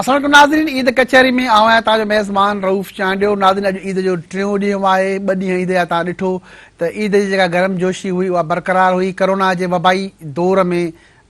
السلام عليڪم ناظرين عيد ڪچهري ۾ آئون آهيان توهان جو ميزبان رئوف چانڊيو ناظرين اڄ عيد جو ٽيون ڏينهن آهي ٻه ڏينهن عيد جا توهان ڏٺو ته عيد جي جيڪا گرم جوشي هئي اها برقرار هئي ڪرونا جي وبائي دور ۾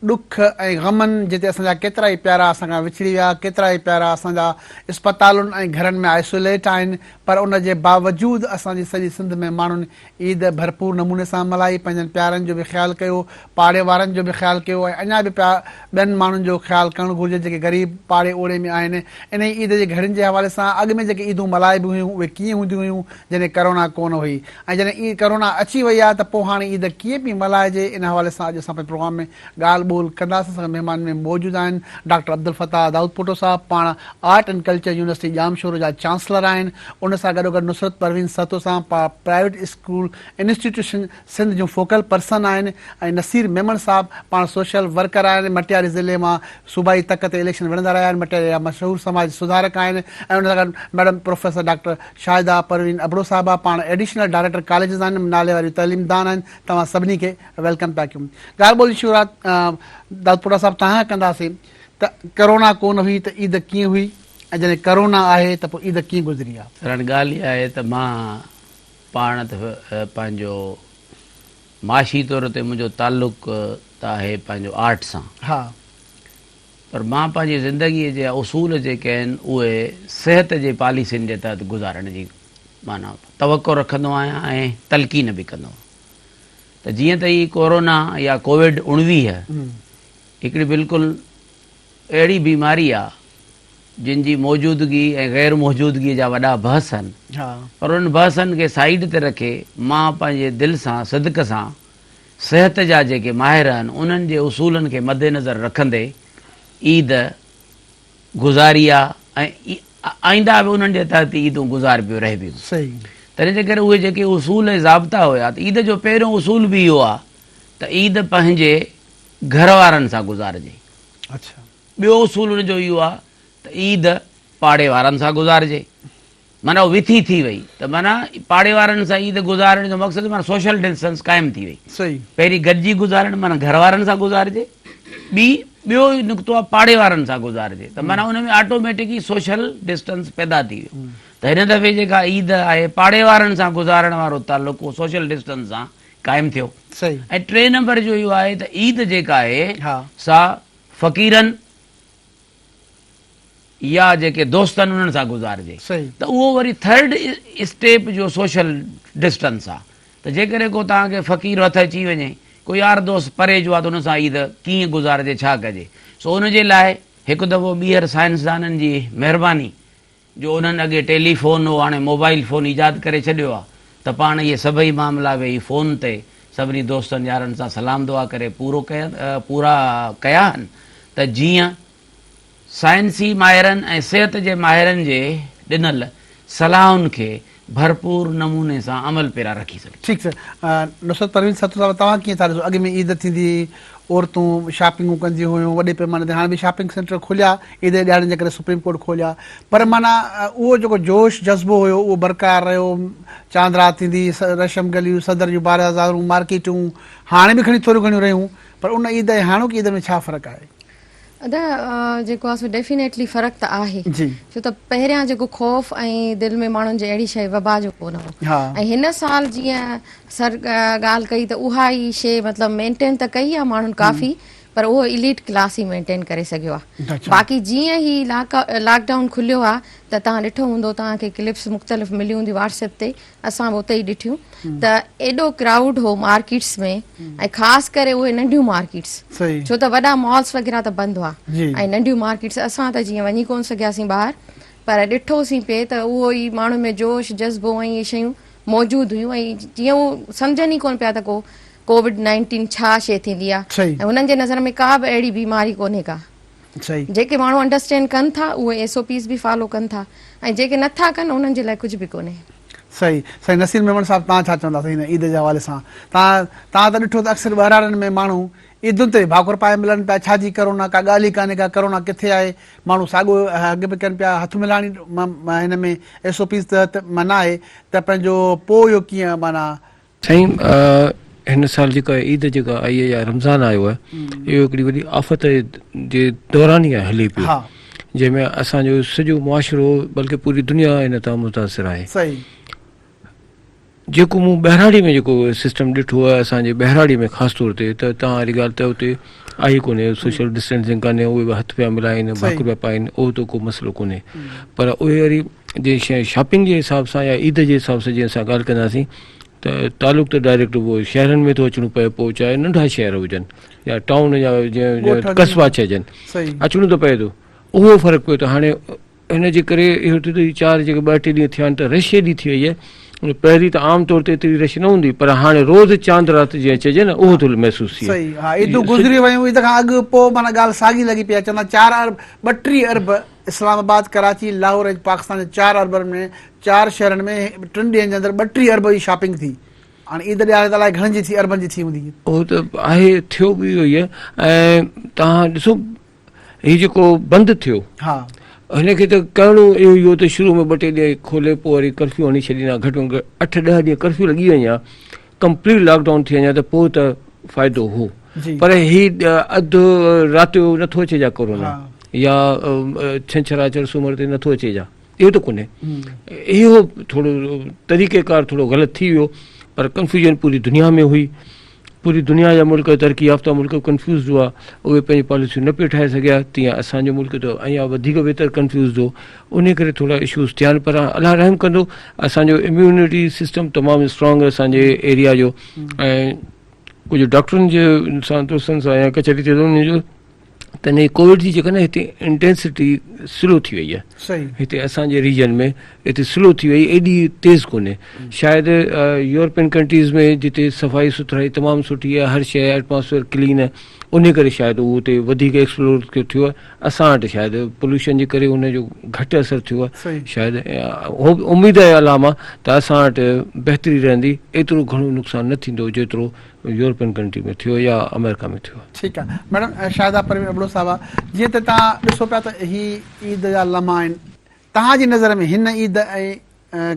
ڏک ۽ غمن جتي اسان جا ڪيترائي پيارا اسان کان وڇڙي ويا، ڪيترائي پيارا اسان جا اسپتالن ۽ گهرن ۾ آئسوليٽ آهن پر ان جي باوجود اسان جي سڄي سنڌ ۾ ماڻهن عيد ڀرپور نموني سان ملهائي، پنهنجن پيارن جو به خيال ڪيو، پاڙي وارن جو به خيال ڪيو ۽ اڃا به پيا ٻين ماڻهن جو خيال ڪرڻ گهرجي جيڪي غريب پاڙي اوڙي ۾ آهن. انهي عيد جي گهڙين جي حوالي سان اڳ ۾ جيڪي عيدون ملهائبيون هيون اهي ڪيئن هونديون هيون جڏهن ڪرونا ڪونه هئي ۽ جڏهن عيد ڪرونا اچي وئي آهي ته پوء هاڻي عيد ڪيئن پئي ملهائجي ان حوالي سان اڄ اسان پنهنجي پروگرام ۾ ڳالهه ٻولهه ڪنداسين اسان مهمان ۾ موجود آهن ڊاڪٽر عبدالفتاح دائودپوٽو صاحب پاڻ art and culture university Jamshoro جا چانسلر آهن ان سان گڏوگڏ نصرت پروين سهتو صاحب پاڻ پرائيويٽ اسڪول انسٽيٽيوشن سنڌ جون فوڪل پرسن آهن ۽ نصير ميمڻ صاحب پاڻ سوشل ورڪر آهن مٽياري ضلعي مان صوبائي تڪ تي اليڪشن وڙهندا رهيا آهن مٽياري جا مشهور سماج سڌارڪ آهن ۽ ان سان گڏ madam professor doctor Shahida Parveen Abro صاحبه پاڻ ايڊيشنل ڊائريڪٽر ڪاليجز آهن نالي واريون تعليمدان آهن توهان سڀني کي welcome پيا ڪيون ڳالهه ٻولهه جي شروعات دائودپوٽا صاحب توهان کان ڪنداسين ته ڪرونا ڪونه هئي ته عيد ڪيئن هئي ۽ جڏهن ڪرونا آهي ته پوء عيد ڪيئن گذري آهي. سر هاڻي ڳالهه اها آهي ته مان پاڻ ته پنهنجو معاشي طور تي منهنجو تعلق ته آهي پنهنجو آرٽ سان ها. پر مان پنهنجي زندگيء جا اصول جيڪي آهن اهي صحت جي پاليسين جي تحت گذارڻ جي معنيٰ توقع رکندو آهيان ۽ تلقين به ڪندو آهيان ته جيئن ته هي ڪورونا يا ڪووڊ 19 هڪڙي بلڪل اهڙي بيماري آ جن جي موجودگي ۽ غير موجودگي جا وڏا بحث آهن پر انهن بحثن کي سائيڊ تي رکي مان پنهنجي دل سان صدق سان صحت جا جيڪي ماهر آهن انهن جي اصولن کي مدنظر رکندي عيد گذاري آ ۽ آئنده به انهن جي تحت ئي عيدون گذاربيون رهبيون. تنهن جي ڪري اهي جيڪي اصول ۽ ضابطا هيا ته عيد جو پهريون اصول به اهو آ ته عيد پنهنجي گهر وارن سان گذارجي. ٻيو اصول ان جو اهو آ ته عيد پاڙي وارن سان گذارجي. معنيٰ اهو وٿي ٿي وئي ته معنيٰ پاڙي وارن سان عيد گذارڻ جو مقصد معنيٰ سوشل ڊسٽنس قائم ٿي وئي. پهرين گڏجي گذارڻ معنيٰ گهر وارن سان گذارجي، ٻي ٻيو نقطو آهي پاڙي وارن سان گذارجي ته معنيٰ ان ۾ آٽوميٽڪ ئي سوشل ڊسٽنس پيدا ٿي ويو ته هن دفعي جيڪا عيد آهي پاڙي وارن سان گذارڻ وارو تعلق اهو سوشل ڊسٽنس سان قائم ٿيو. ۽ ٽئين نمبر جو اهو آهي ته عيد جيڪا آهي سا فقيرن يا جيڪي دوست آهن انهن سان گذارجي ته اهو وري ٿرڊ اسٽيپ جو سوشل ڊسٽنس آهي ته جيڪڏهن ڪو توهان کي فقير هٿ اچي وڃي ڪو يار دوست پري جو آهي ته ان سان عيد ڪيئن گذارجي ڇا ڪجي سو ان جي لاء هڪ دفعو ٻيهر سائنسدانن جي مهرباني جو انهن اڳي ٽيلي فون هو هاڻي موبائل فون ايجاد ڪري ڇڏيو آهي ته پاڻ اهي سڀئي معاملا ويهي فون تي سڀني دوستن يارن سان سلام دعا ڪري پورو پورا ڪيا آهن ته جيئن سائنسي ماهرن ۽ صحت جي ماهرن جي ڏنل صلاحن کي ڀرپور نموني سان عمل پيرا رکي سگهجي. ٺيڪ سر نصرت پروين ستو صاحب توهان ڪيئن ٿا ڏسو اڳ ۾ عيد ٿيندي هئي عورتون شاپنگون ڪنديون هيون وڏي پيماني تي هاڻي به شاپنگ سينٽر کليا عيد جي ڏهاڙن جي ڪري سپريم ڪورٽ کوليا پر معنيٰ اهو جيڪو جوش جذبو هيو اهو برقرار رهيو چاند رات ٿيندي رشم گليون صدر جون بازارون مارڪيٽون هاڻي به کڻي ٿوريون گهڻيون رهيون پر ان عيد ۽ هاڻوڪي عيد ۾ ڇا فرق آهي؟ ادا جيڪو آ سو ڊيفينيٽلي فرق ته آهي ڇو ته پهريان جيڪو خوف ۽ دل ۾ ماڻهن جي اهڙي شيء وبا جو ڪونه هو ۽ هن سال جيئن سر ڳالهه ڪئي ته اها ئي شيء مطلب مينٽين ته ڪئي آ ماڻهن ڪافي پر اهو اليٽ ڪلاس ئي مينٽين ڪري سگهيو آ باقي جيئن هي لاڪ ڊائون کليو آ ته توهان ڏٺو هوندو توهان کي ڪلپس مختلف مليون هونديون واٽس ايپ تي اسان به اتي ئي ڏٺيون ته ايڏو ڪرائوڊ هو مارڪيٽس ۾ ۽ خاص ڪري اهي ننڍيون مارڪيٽس ڇو ته وڏا مالس وغيره ته بند هئا ۽ ننڍيون مارڪيٽس اسان ته جيئن وڃي ڪون سگهياسين ٻاهر پر ڏٺوسين پئي ته اهو ئي ماڻهن ۾ جوش جذبو ۽ اهي شيون موجود هيون ۽ جيئن هو سمجهن ئي ڪون پيا ته ڪو ڪووڊ 19 ڇا شي ٿيندي آهي ۽ هنن جي نظر ۾ ڪا به اهڙي بيماري ڪونهي ڪا جيڪي ماڻهو انڊرسٽينڊ ڪن ٿا اهي ايس او پيز به فالو ڪن ٿا ۽ جيڪي نه ٿا ڪن انهن جي لاء ڪجهه به ڪونهي. صحيح سائين نصير ميمڻ صاحب توهان ڇا چوندا سائين هن عيد جي حوالي سان توهان توهان ته ڏٺو ته اڪثر ٻهراڙين ۾ ماڻهو عيدن تي به ڀاڪر پائي ملن پيا ڇا جي ڪرونا ڪا ڳالهه ئي ڪانهي ڪا ڪرونا ڪٿي آهي ماڻهو ساڳو هڳ به ڪن پيا هٿ ملائڻ هن ۾ ايس او پيز تحت منع آهي ته پنهنجو پوء اهو ڪيئن معنيٰ سائين هن سال جيڪا عيد جيڪا آئي آهي يا رمضان آيو آهي اهو هڪڙي وڏي آفت جي دوران ئي هلي پيو. جنهن ۾ اسان جو سڄو معاشرو بلڪه پوري دنيا ان تان متاثر آهي. صحيح. جيڪو مون ٻهراڙي ۾ جيڪو سسٽم ڏٺو آهي اسان جي ٻهراڙي ۾ خاص طور تي ته تان واري ڳالهه ته اتي آهي ڪونهي سوشل ڊسٽنسنگ ڪانهي اهي به هٿ پيا ملائين ڀاڪر پيا پائين اهو ته ڪو مسئلو ڪونهي پر اهي وري جي شاپنگ جي حساب سان يا عيد جي حساب سان جي اسان ڳالهه ڪنداسين ته تعلق ته ڊائريڪٽ اهو شهرن ۾ ٿو اچڻو پئي پوء چاهي ننڍا شهر هجن يا ٽائون يا قصبا چئجن اچڻو ته پئي ٿو اهو فرق پيو ته هاڻي ان جي ڪري اهو ٿيو ته هي چار جيڪي ٻه ٽي ڏينهن ٿيا آهن ته رش ايڏي ٿي وئي آهي پهرين ته عام طور تي ايتري رش نه هوندي پر هاڻي روز چاند رات جيئن چئجي نه اهو ٿو محسوس ٿئي. صحيح ها عيدون گذري ويون عيد کان اڳ پوء معنيٰ ڳالهه ساڳي لڳي پئي آهي چوندا چار ارب 32 ارب اسلام آباد ڪراچي لاهور ۽ پاڪستان جي چار اربن ۾ چار شهرن ۾ ٽن ڏينهن جي اندر 32 ارب جي شاپنگ ٿي هاڻي عيد ڏياري ته الائي گهڻن جي ٿي اربن جي ٿي هوندي. اهو ته آهي ٿيو به اهو ئي آهي ۽ توهان ڏسو هي جيڪو بند ٿيو هن کي ته ڪرڻو اهو ئي هو ته شروع ۾ ٻه ٽي ڏينهن کولي پوء وري ڪرفيو هڻي ڇڏيندا گهٽ ۾ گهٽ اٺ ڏهه ڏينهن ڪرفيو لڳي وڃي ها ڪمپليٽ لاڪ ڊائون ٿي وڃي ها ته پوء ته فائدو هو پر هي اڌ رات جو نٿو اچي جا ڪورونا يا ڇنڇر آچر سومر تي نٿو اچي جا اهو ته ڪونهي اهو ٿورو طريقه ڪار ٿورو غلط ٿي ويو پر ڪنفيوزن پوري دنيا ۾ هئي پوري دنيا جا ملڪ ترقي يافته ملڪ ڪنفيوزڊ هئا اهي پنهنجي پاليسيون نه پئي ٺاهي سگهيا تيئن اسان جو ملڪ ته اڃا وڌيڪ ويتر ڪنفيوزڊ هو ان ڪري ٿورا اشوز ٿيا آهن پر الله رحم ڪندو اسان جو اميونٽي سسٽم تمام اسٽرانگ اسان جي ايريا جو ۽ ڪجهه ڊاڪٽرن جي سان دوستن سان يا ڪچهري ٿي ته انهن جو ته انهي ڪووڊ جي جيڪا نه هتي انٽينسٽي سلو ٿي وئي آهي هتي اسان جي ريجن ۾ هتي سلو ٿي وئي ايڏي تيز ڪونهي شايد يورپين ڪنٽريز ۾ جتي صفائي سٿرائي تمام سٺي آهي هر شيء ايٽماسفيئر ڪلين آهي انهي ڪري شايد اهو اتي وڌيڪ ايڪسپلور ٿيو آهي اسان وٽ شايد پوليوشن جي ڪري ان جو گهٽ اثر ٿيو آهي شايد اميد آهي الله مان ته اسان وٽ بهتري رهندي ايترو گهڻو نقصان نه ٿيندو جيترو يورپين ڪنٽري ۾ ٿيو يا آمريڪا ۾ ٿيو. ٺيڪ آ ميڊم شاهده پروين ابڙو صاحبه جيئن ته توهان ڏسو پيا ته هي عيد جا لمحا آهن توهان جي نظر ۾ هن عيد ۽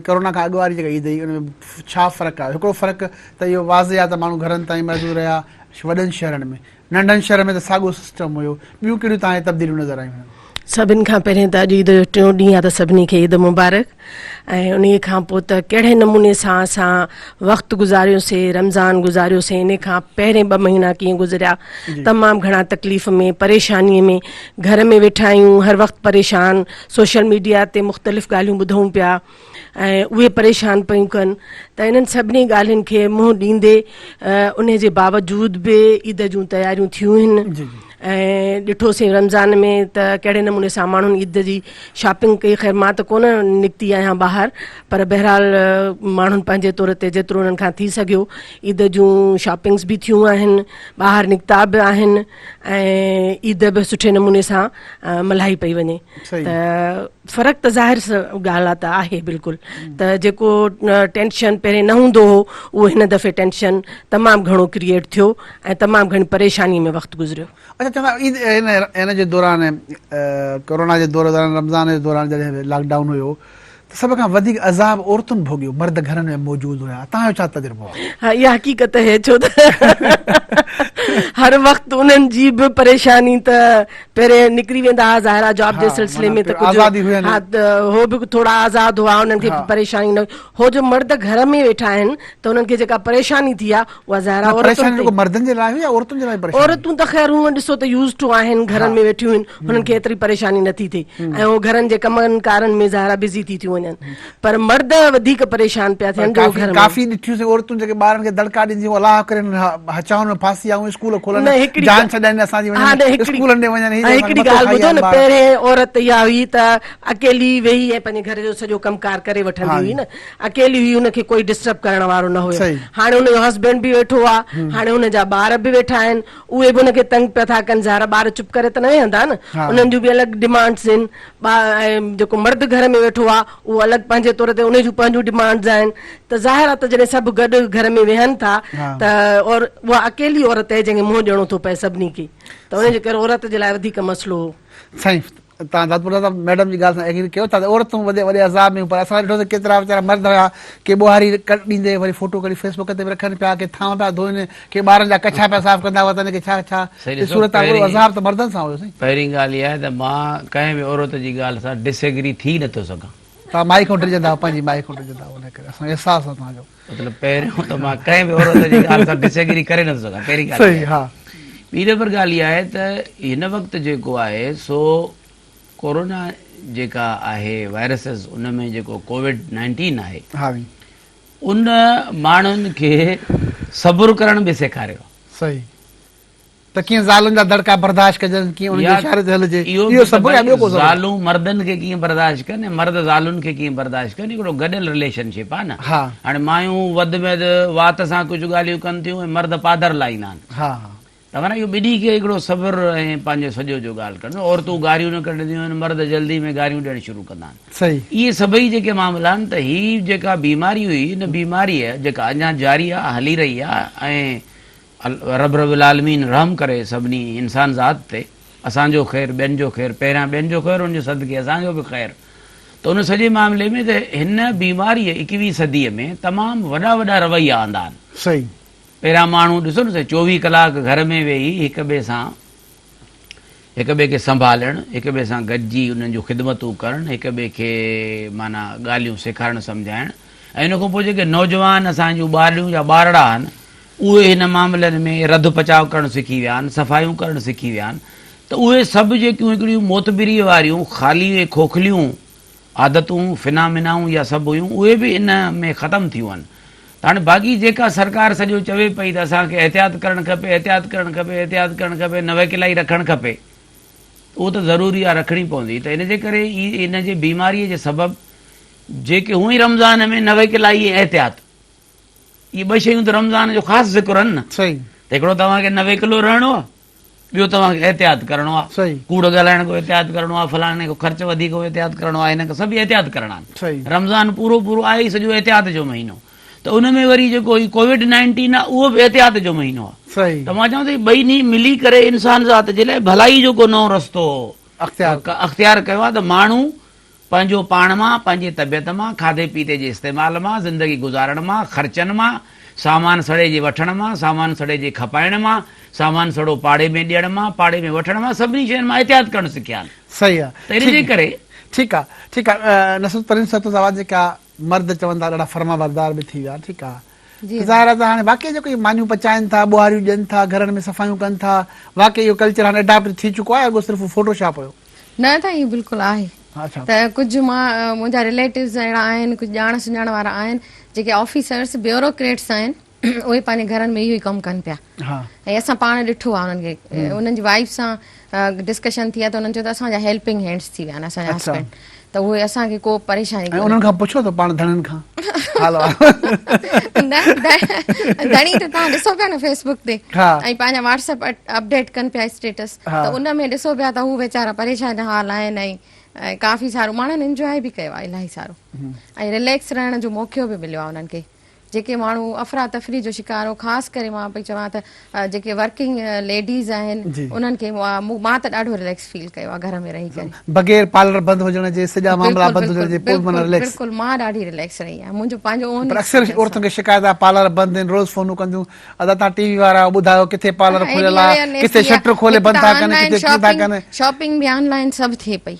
ڪرونا کان اڳ واري جيڪا عيد هئي ان ۾ ڇا فرق آيو هڪڙو فرق ته اهو واضح آ ته ماڻهو گهرن تائين محدود رهيا وڏن شهرن ۾ ننڍن شهرن ۾ ته ساڳيو سسٽم هيو ٻيون ڪهڙيون توهان کي تبديليون نظر آيون آهن؟ سڀن کان پهرين ته اڄ عيد جو ٽيون ڏينهن آهي ته سڀني کي عيد مبارڪ ۽ انهي کان پوء ته ڪهڙي نموني سان اسان وقت گذاريوسي رمضان گذاريوسي انهي کان پهرين ٻه مهينا ڪيئن گذريا تمام گهڻا تڪليف ۾ پريشاني ۾ گهر ۾ ويٺا آهيون هر وقت پريشان سوشل ميڊيا تي مختلف ڳالهيون ٻڌون پيا ۽ اهي پريشان پيون ڪن ته انهن سڀني ڳالهين کي منهن ڏيندي انهي جي باوجود به عيد جون تياريون ٿيون هن ۽ ڏٺوسين رمضان ۾ ته ڪهڙي نموني سان ماڻهن عيد جي شاپنگ ڪئي خير مان ته ڪونه نڪتي آهيان ٻاهر پر بهرحال ماڻهن پنهنجي طور تي جيترو انهن کان ٿي سگهيو عيد جون شاپنگس به ٿيون آهن ٻاهر نڪتا به آهن ۽ عيد به سٺي نموني سان ملهائي پئي وڃي ته فرق ته ظاهر ڳالهه آ ته آهي بلڪل ته جيڪو ٽينشن پهرين نه هوندو هو اهو هن دفعي ٽينشن تمام گهڻو ڪريئيٽ ٿيو ۽ تمام گهڻي پريشاني ۾ وقت گذريو. اڇا چوندا عيد هن هن جي دوران ڪورونا جي دور دوران رمضان جي دوران جڏهن لاڪ ڊائون هيو ته سڀ کان وڌيڪ عذاب عورتن ڀوڳيو مرد گهرن ۾ موجود هيا توهان جو ڇا تجربو آهي؟ ها اها حقيقت اهي ڇو ته هر وقت انهن جي به پريشاني ته پهرين نڪري ويندا ها ظاهر آ جاب جي سلسلي ۾ ته ڪجهه ها هو به ٿورا آزاد هئا انهن کي پريشاني نه هو جو مرد گهر ۾ ويٺا آهن ته انهن کي جيڪا پريشاني ٿي آ اها ظاهر آ پريشاني رڳو مردن جي لاء هئي يا عورتن جي لاء پريشاني عورتون ته خير هونئن ڏسو ته يوز ٽو آهن گهرن ۾ ويٺيون آهن هنن کي ايتري پريشاني نه ٿي ٿئي ۽ هو گهرن جي ڪمن ڪارن ۾ ظاهر آ بزي ٿي ٿيون وڃن پر مرد وڌيڪ پريشان پيا ٿين جو گهر ۾. ڪافي ڏٺيون سين عورتون جيڪي ٻارن کي دڙڪا ڏينديون الله ڪري هنن هچائن ۾ ڦاسي آئون اسڪول کولن جان ڇڏائين اسان جي وڃن اسڪولن ڏي وڃن هي هڪڙي ڳالهه ٻڌو نه پهرين عورت اها هئي ته اڪيلي ويهي ۽ پنهنجي گهر جو سڄو ڪم ڪار ڪري وٺندي هئي نه اڪيلي هئي هن کي ڪوئي ڊسٽرب ڪرڻ وارو نه هيو هاڻي هن جو هسبينڊ به ويٺو آ هاڻي هن جا ٻار به ويٺا آهن اهي به هن کي تنگ پيا ٿا ڪن ظاهر آ ٻار چپ ڪري ته نه ويهندا نه انهن جون به الڳ ڊمانڊس آهن ۽ جيڪو مرد گهر ۾ ويٺو آ اهو الڳ پنهنجي طور تي ان جون پنهنجون ڊمانڊز آهن ته ظاهر آ ته جڏهن سڀ گڏ گهر ۾ ويهن ٿا ته اور اها اڪيلي عورت آهي جنهن کي منهن ڏيڻو ٿو پئي سڀني کي ته ان جي ڪري عورت جي لاء وڌيڪ مسئلو هو. سائين توهان دادپور صاحب ميڊم جي ڳالهه سان ايگري ڪيو ٿا ته عورتون وڏي وڏي عذاب ۾ هيون پر اسان ڏٺو ته ڪيترا ويچارا مرد هيا ڪي ٻوهاري ڏيندي وري فوٽو ڪڍي فيس بڪ تي به رکن پيا ڪي ٿانو پيا ڌوئن ڪي ٻارن جا ڪڇا پيا صاف ڪندا وتن ڪي ڇا ڇا سائين ڏسو صورت پهرين عذاب ته مردن سان هيو سائين. پهرين ڳالهه اها آهي ته مان ڪنهن به عورت جي ڳالهه سان ڊس ايگري ٿي نٿو سگهان. توهان مائي کان ڊڄندا آهيو پنهنجي مائي کان ڊڄندا آهيو ان ڪري اسان کي احساس آهي توهان جو. مطلب پهريون ته مان ڪنهن به عورت جي ڳالهه سان ڊس ايگري ڪري نٿو سگهان پهرين ڳالهه صحيح ها. ٻي نمبر ڳالهه اها آهي ته هن وقت جيڪو آهي سو ڪورونا جيڪا آهي وائرسز ان ۾ جيڪو ڪووڊ نائنٽين آهي ها ان ماڻهن کي صبر ڪرڻ به سيکاريو. صحيح ته ڪيئن زالن جا دڙڪا برداشت ڪجن، ڪيئن انهن جي اشاري تي هلجي، اهو صبر يا ٻيو ڪو صبر؟ زالون مردن کي ڪيئن برداشت ڪن ۽ مرد زالن کي ڪيئن برداشت ڪن، هڪڙو گڏيل رليشن شپ آهي نه. هاڻي مايون وڌ ۾ وڌ وات سان ڪجهه ڳالهيون ڪن ٿيون ۽ مرد پادر لائيندا آهن. ته معنيٰ اهو ٻنهي کي هڪڙو صبر ۽ پنهنجو سڄو جو ڳالهه ڪرڻ. عورتون گاريون نه ڪڍنديون آهن، مرد جلدي ۾ گاريون ڏيڻ شروع ڪندا آهن. اهي سڀئي جيڪي معاملا آهن ته هي جيڪا بيماري هئي، ان بيماريء جيڪا اڃا جاري آهي، هلي رهي آهي ۽ رب رب العالمين رحم ڪري سڀني انسان ذات تي، اسان جو خير ٻين جو خير، پهريان ٻين جو خير ان جي صدقي اسان جو به خير ته ان سڄي معاملي ۾ ته هن بيماريء ايڪويهين صديء ۾ تمام وڏا وڏا رويا آندا آهن. پهريان ماڻهو ڏسو نه سائين 24 ڪلاڪ گهر ۾ ويهي هڪ ٻئي سان هڪ ٻئي کي سنڀالڻ، هڪ ٻئي سان گڏجي انهن جون خدمتون ڪرڻ، هڪ ٻئي کي معنيٰ ڳالهيون سيکارڻ سمجهائڻ ۽ ان کان پوء جيڪي نوجوان اسان جون ٻارڙيون يا ٻارڙا آهن اهي هن معاملن ۾ رڌ پچاء ڪرڻ سکي ويا آهن، صفايون ڪرڻ سکي ويا آهن ته اهي سڀ جيڪيون هڪڙيون معتبريء واريون خالي ۽ کوکليون عادتون، فنامنائون يا سڀ هيون اهي به ان ۾ ختم ٿيون آهن ته هاڻي باقي جيڪا سرڪار سڄو چوي پئي ته اسان کي احتياط ڪرڻ کپي، احتياط ڪرڻ کپي، احتياط ڪرڻ کپي، نويڪلائي رکڻ کپي ته اهو ته ضروري آهي رکڻي پوندي ته ان جي ڪري ئي ان جي بيماريء جي سبب جيڪي هونئن ئي رمضان ۾ نويڪلائي ۽ احتياط اهي ٻه شيون ته رمضان جو خاص ذڪر آهن نه ته هڪڙو توهان کي نويڪلو رهڻو آهي ٻيو توهان کي احتياط ڪرڻو آهي، ڪوڙ ڳالهائڻ کان احتياط ڪرڻو آهي، فلاڻي کان خرچ وڌيڪ احتياط ڪرڻو آهي، هن کان سڀ احتياط ڪرڻا آهن. رمضان پورو پورو آهي ئي سڄو احتياط جو مهينو ته ان ۾ وري جيڪو هي ڪووڊ نائنٽين آهي اهو به احتياط جو مهينو آهي ته مان چوان ٿو ٻئي ني ملي ڪري انسان ذات جي لاء ڀلائي جو ڪو نئون رستو اختيار ڪيو آهي ته ماڻهو پنهنجو پاڻ مان، پنهنجي طبيعت مان، کاڌي پيتي جي استعمال مان، زندگي گذارڻ مان، خرچن مان، سامان سڙي جي وٺڻ مان، سامان سڙي جي کپائڻ مان، سامان سڙو پاڙي ۾ ڏيڻ مان، پاڙي ۾ وٺڻ مان، سڀني شين مان احتياط ڪرڻ سکيا آهن. صحيح آ. ته ان جي ڪري. ٺيڪ آ ٺيڪ آ نصرت پرين صاحب ته آواز جيڪا مرد چون ٿا ڏاڍا فرمانبردار به ٿي ويا ٺيڪ آ ته ظاهر آ ته هاڻي واقعي جيڪو اهي مانيون پچائن ٿا ٻوهاريون ڏين ٿا گهرن ۾ صفايون ڪن ٿا واقعي اهو ڪلچر هاڻي اڊاپٽ ٿي چڪو آهي يا رڳو صرف فوٽو شاپ هيو. نه ته ائين بلڪل آهي ته ڪجهه مان منهنجا رليٽوز اهڙا آهن ڪجهه ڄاڻ سڃاڻ وارا آهن جيڪي آفيسرس بيوروڪريٽس آهن اهي پنهنجي گهرن ۾ اهو ئي ڪم ڪن پيا ۽ اسان پاڻ ڏٺو آهي انهن کي انهن جي وائيف سان ڊسڪشن ٿي آهي ته انهن چيو ته اسان جا هيلپنگ هينڊس ٿي ويا آهن اسان جا هسبينڊ ته اهي اسان کي ڪو پريشاني ڪونهي. انهن کان پڇو ته پاڻ ڌڻين کان حال احوال. نه ڌڻي ته توهان ڏسو پيا نه فيس بڪ تي ۽ پنهنجا واٽس اپ اپڊيٽ ڪن پيا اسٽيٽس ته ان ۾ ڏسو پيا ته هو ويچارا پريشان حال آهن ۽ ڪافي سارو ماڻهن انجواء به ڪيو آهي الاهي سارو ۽ رليڪس رهڻ جو موقعو به مليو آهي انهن کي. جيڪي ماڻهو افراتفري جو شڪار هو خاص ڪري مان پئي چوان ته جيڪي ورڪنگ ليڊيز آهن انهن کي مان ته ڏاڍو رليڪس فيل ڪيو آهي گهر ۾ رهي ڪري. بغير پارلر بند هجڻ جي سڄا معاملا بند هجڻ جي پوء به معنيٰ رليڪس. بلڪل مان ڏاڍي رليڪس رهي آهيان منهنجو پنهنجو اون پر اڪثر عورتن کي شڪايت آهي پارلر بند آهن روز فونون ڪنديون ادا توهان ٽي وي وارا آهيو ٻڌايو ڪٿي پارلر کليل آهي ڪٿي شٽر کولي بند ٿا ڪن ڪٿي ڪيئن ٿا ڪن. شاپنگ به آن لائن سڀ ٿئي پئي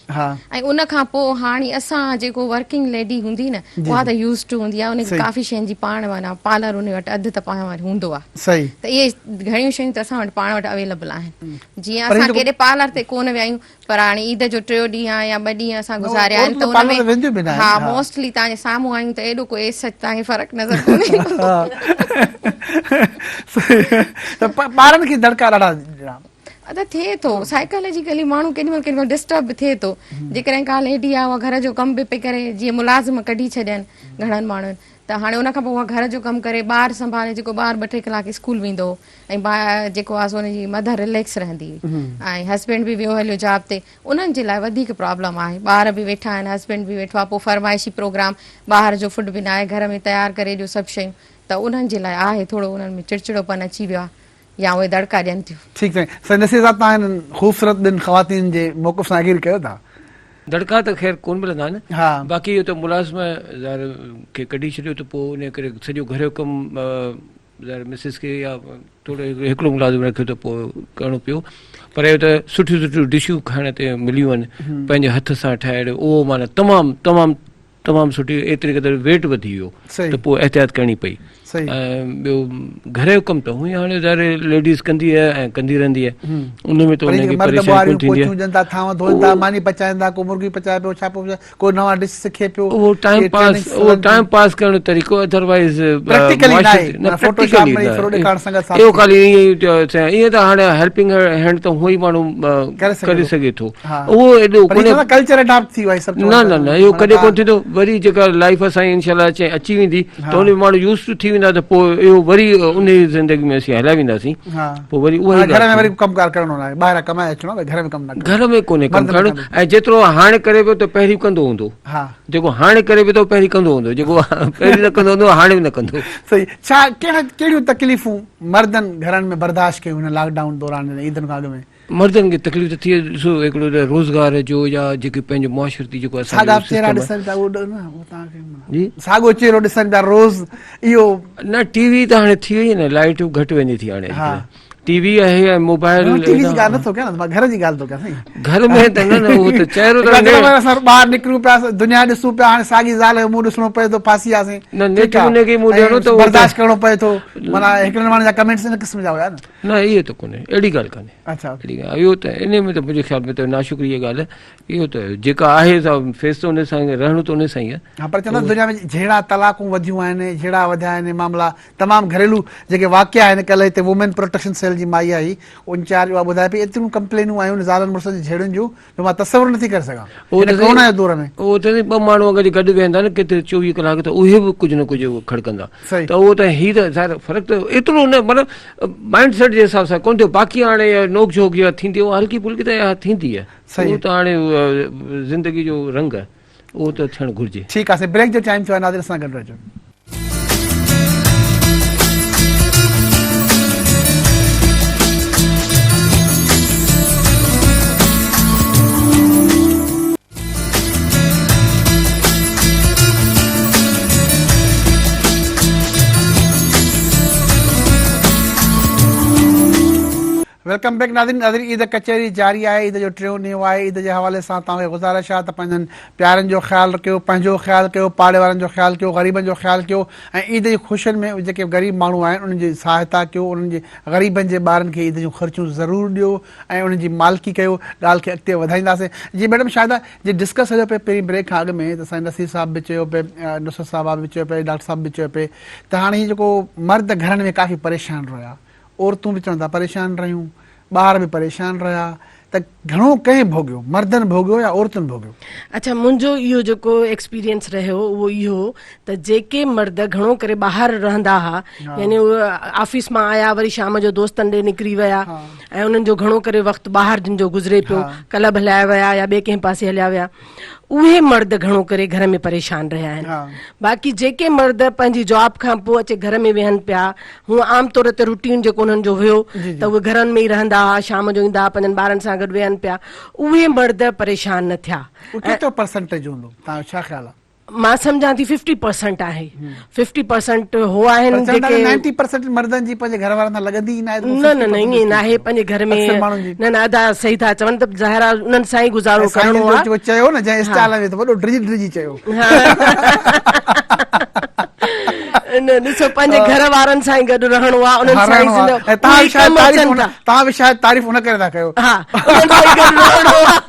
۽ ان کان پوء هاڻي اسان جيڪو ورڪنگ ليڊي هوندي نه اها ته يوز ٽو هوندي آهي ان کي ڪافي شين جي پاڻ معنيٰ پارلر ان وٽ اڌ ته پاڻ وٽ هوندو آهي ته اهي گهڻيون شيون ته اسان وٽ پاڻ وٽ اويليبل آهن جيئن اسان ڪيڏي پارلر تي ڪونه ويا آهيون پر هاڻي عيد جو ٽيو ڏينهن آهي يا ٻه ڏينهن اسان گذاريا آهن ته ان ۾ ها موسٽلي توهان جي سامهون آهيون ته ايڏو ڪو ايس سچ توهان کي فرق نظر ڪونه ايندو. ته ٻارن کي دڙڪا ڏاڍا ڏنا. ادا ٿئي ٿو سائيڪالاجيڪلي ماڻهو ڪيڏي مهل ڪيڏي مهل ڊسٽرب به ٿئي ٿو جيڪڏهن ڪا ليڊي آهي اها گهر جو ڪم به پئي ڪري جيئن ملازم ڪڍي ڇڏين گهڻن ماڻهن ته هاڻي ان کان پوء اها گهر جو ڪم ڪري ٻار سنڀالي جيڪو ٻار ٻه ٽي ڪلاڪ اسڪول ويندو هو ۽ جيڪو آهي سو ان جي مدر رليڪس رهندي هئي ۽ هسبينڊ به ويو هليو جاب تي انهن جي لاء وڌيڪ پرابلم آهي ٻار به ويٺا آهن هسبينڊ به ويٺو آهي پوء فرمائشي پروگرام ٻاهر جو فوڊ به ناهي گهر ۾ تيار ڪري ڏيو سڀ شيون ته انهن جي لاء آهي ٿورو انهن ۾ چڙچڙوپن اچي ويو آهي. يا اهي دڙڪا ڏين ٿيون. ٺيڪ سائين. سائين نصير صاحب توهان هنن خوبصورت ٻن خواتين جي موقف سان اگري ڪيو ٿا. دڙڪا ته خير ڪونه ملندا آهن باقي اهو ته ملازم ظاهر کي ڪڍي ڇڏيو ته پوء ان ڪري سڄو گهر جو ڪم ظاهر مسز کي يا ٿورو هڪڙو ملازم رکيو ته پوء ڪرڻو پيو پر اهو ته سٺيون سٺيون ڊشون کائڻ تي مليون آهن پنهنجي هٿ سان ٺاهيل اهو معنيٰ تمام تمام تمام سٺي ايتري قدر ويٽ وڌي ويو ته پوء احتياط ڪرڻي پئي ۽ ٻيو گهر جو ڪم ته هونئن هاڻي ظاهر ليڊيز ڪندي آهي ۽ ڪندي رهندي آهي ان ۾ ته ان کي پريشاني ڪونه ٿيندي آهي. ٿا ٿانو ڌوئن ٿا ماني پچائن ٿا ڪو مرغي پچائي پيو ڇا پيو پچائي ڪو نوان ڊش سکي پيو اهو ٽائيم پاس اهو ٽائيم پاس ڪرڻ جو طريقو ادروائز پريڪٽيڪلي ناهي نه فوٽو شاپ ۾ ڦرو ڏيکارڻ سنگت ساٿ اهو خالي ائين ائين ته هاڻي هيلپنگ هينڊ ته هونئن ئي ماڻهو ڪري سگهي ٿو اهو ايڏو ڪونهي ڪلچر اڊاپٽ ٿي ويو آهي سڀ نه نه نه اهو ڪڏهن ڪونه ٿيندو وري جيڪا لائيف اسان جي انشاء الله اچي اچي ويندي ته ان ۾ ماڻهو يوز ٽو ٿي ويندا ته پوء اهو وري ان زندگي ۾ اسين هليا وينداسين پوء وري اها ئي گهر ۾ وري ڪم ڪار ڪرڻو ناهي ٻاهران ڪمائي اچڻو آهي گهر ۾ ڪم نه ڪرڻو گهر ۾ ڪونهي ڪم ڪرڻو ۽ جيترو هاڻي ڪري پيو ته پهرين ڪندو هوندو جيڪو هاڻي ڪري پيو ته پهرين ڪندو هوندو جيڪو پهرين نه ڪندو هوندو هاڻي به نه ڪندو. صحيح ڇا ڪهڙا ڪهڙيون تڪليفون مردن گهرن ۾ برداشت ڪيون هن لاڪ ڊائون دوران عيدن کان اڳ ۾؟ مردن کي تڪليف ته ٿئي ڏسو هڪڙو ته روزگار جو يا جيڪي پنهنجو معاشرتي جيڪو اسان ساڳا چهرا ڏسن پيا اهو نه اهو توهان کي جي ساڳو چهرو ڏسن پيا روز اهو نه ٽي وي ته هاڻي ٿي وئي نه لائٽ گهٽ وڃي ٿي هاڻي ٽي وي آهي ۽ موبائل ٽي وي جي ڳالهه نٿو ڪيان مان گهر جي ڳالهه ٿو ڪيان سائين گهر ۾ ته نه نه اهو ته چهرو ته اسان ٻاهر نڪرون پيا دنيا ڏسون پيا هاڻي ساڳي زال جو منهن ڏسڻو پئي ٿو ڦاسي وياسين نه نيٺ ان کي منهن ڏيڻو ته برداشت ڪرڻو پئي ٿو معنيٰ هڪڙن ماڻهن جا ڪمينٽس ان قسم جا هيا نه نه اهو ته ڪونهي اهڙي ڳالهه ڪانهي اڇا اهڙي ڳالهه اهو ته انهي ۾ ته منهنجي خيال ۾ ته ناشڪري جي ڳالهه اهو ته جيڪا آهي سا فيس ته ان سان رهڻو ته ان سان ئي آهي. ها پر چوندا دنيا ۾ جهيڙا طلاقون وڌيون آهن جهيڙا وڌيا آهن معاملا تمام گهريلو جيڪي واقعا آهن ڪلهه هتي وومين پروٽيڪشن سيل جي مائي آئي انچارج اها ٻڌائي پئي ايتريون ڪمپلينون آيون زالن مڙسن جي جهيڙن جون جو مان تصور نٿي ڪري سگهان هن ڪورونا جي دور ۾. اهو ته ٻه ماڻهو اگر جي گڏ ويهندا نه ڪٿي 24 ڪلاڪ ته اهي به ڪجهه نه ڪجهه کڙڪندا ته اهو ته هي ته ظاهر فرق ته ايترو نه مطلب مائنڊ سيٽ جي حساب سان ڪونه ٿيو باقي هاڻي نوڪ جهوڪ جيڪا ٿيندي اها هلڪي ڦلڪي ته اها ٿيندي آهي اهو ته هاڻي زندگي جو رنگ آهي اهو ته ٿيڻ گهرجي. ٺيڪ آهي سائين بريڪ جو ٽائيم ٿيو آهي ناظرين سان گڏ رهجو. Welcome back ناظرين ناظرين عيد ڪچهري جاري آهي عيد جو ٽيون ڏينهن آهي عيد جي حوالي سان توهان کي گذارش آهي ته پنهنجن پيارن جو خيال ڪيو پنهنجو خيال ڪيو پاڙي وارن جو خيال ڪيو غريبن جو خيال ڪيو ۽ عيد جي خوشين ۾ جيڪي غريب ماڻهو آهن انهن جي سهائتا ڪيو انهن جي غريبن جي ٻارن کي عيد جون خرچيون ضرور ڏيو ۽ انهن جي مالڪي ڪيو ڳالهه کي اڳتي وڌائينداسين جي ميڊم شاهده جي ڊسڪس هليو پئي پهرين بريڪ کان اڳ ۾ ته سائين نصير صاحب به چيو پئي نصرت صاحبه به چيو پئي ڊاڪٽر صاحب به چيو پئي ته هاڻي هي جيڪو مرد گهرن ۾ ڪافي پريشان رهيا عورتون به چون ٿا پريشان رهيون، ٻار به پريشان رهيا ته گهڻو ڪنهن ڀوڳيو، مردن ڀوڳيو يا عورتن ڀوڳيو؟ اڇا منهنجو اهو جيڪو ايڪسپيرينس رهيو اهو اهو هو ته جيڪي مرد گهڻو ڪري ٻاهر رهندا ها يعني اهي آفيس مان آيا وري شام جو دوستن ڏي نڪري ويا ۽ انهن جو گهڻو ڪري وقت ٻاهر جن جو گذري پيو ڪلب هليا ويا يا ٻئي ڪنهن پاسي هليا ويا اهي مرد گهڻو ڪري گهر ۾ پريشان رهيا آهن باقي جيڪي مرد پنهنجي جاب کان پوء اچي گهر ۾ ويهن پيا هونء عام طور تي روٽين جيڪو انهن جو هيو ته اهي گهرن ۾ ئي رهندا هئا شام جو ايندا هئا پنهنجن ٻارن سان گڏ ويهن پيا اهي مرد پريشان نه ٿيا. اهو ڪيترو پرسنٽيج هوندو توهان جو ڇا خيال آهي؟ مان سمجهان ٿي ففٽي پرسنٽ آهي ففٽي پرسنٽ هو آهن پر چون ٿا جيڪي نائنٽي پرسنٽ مردن جي پنهنجي گهر وارن سان لڳندي ئي ناهي ته نه نه نه ائين ناهي پنهنجي گهر ۾ اڪثر ماڻهن جي نه نه ادا صحيح ٿا چون ته ظاهر آهي انهن سان ئي گذارو ۽ سائين ڪرڻو جن آهي جو چيو نه جنهن اسٽائل ۾ ته وڏو ڊڄي ڊڄي چيو نه ڏسو پنهنجي گهر وارن سان ئي گڏ رهڻو آهي انهن ها سان ئي رهڻو آهي ۽ توهان اهي به شايد ڪم تعريف اچن ان ٿا توهان به شايد تعريف ان ڪري ٿا ڪيو ها انهن سان ئي گڏ رهڻو آهي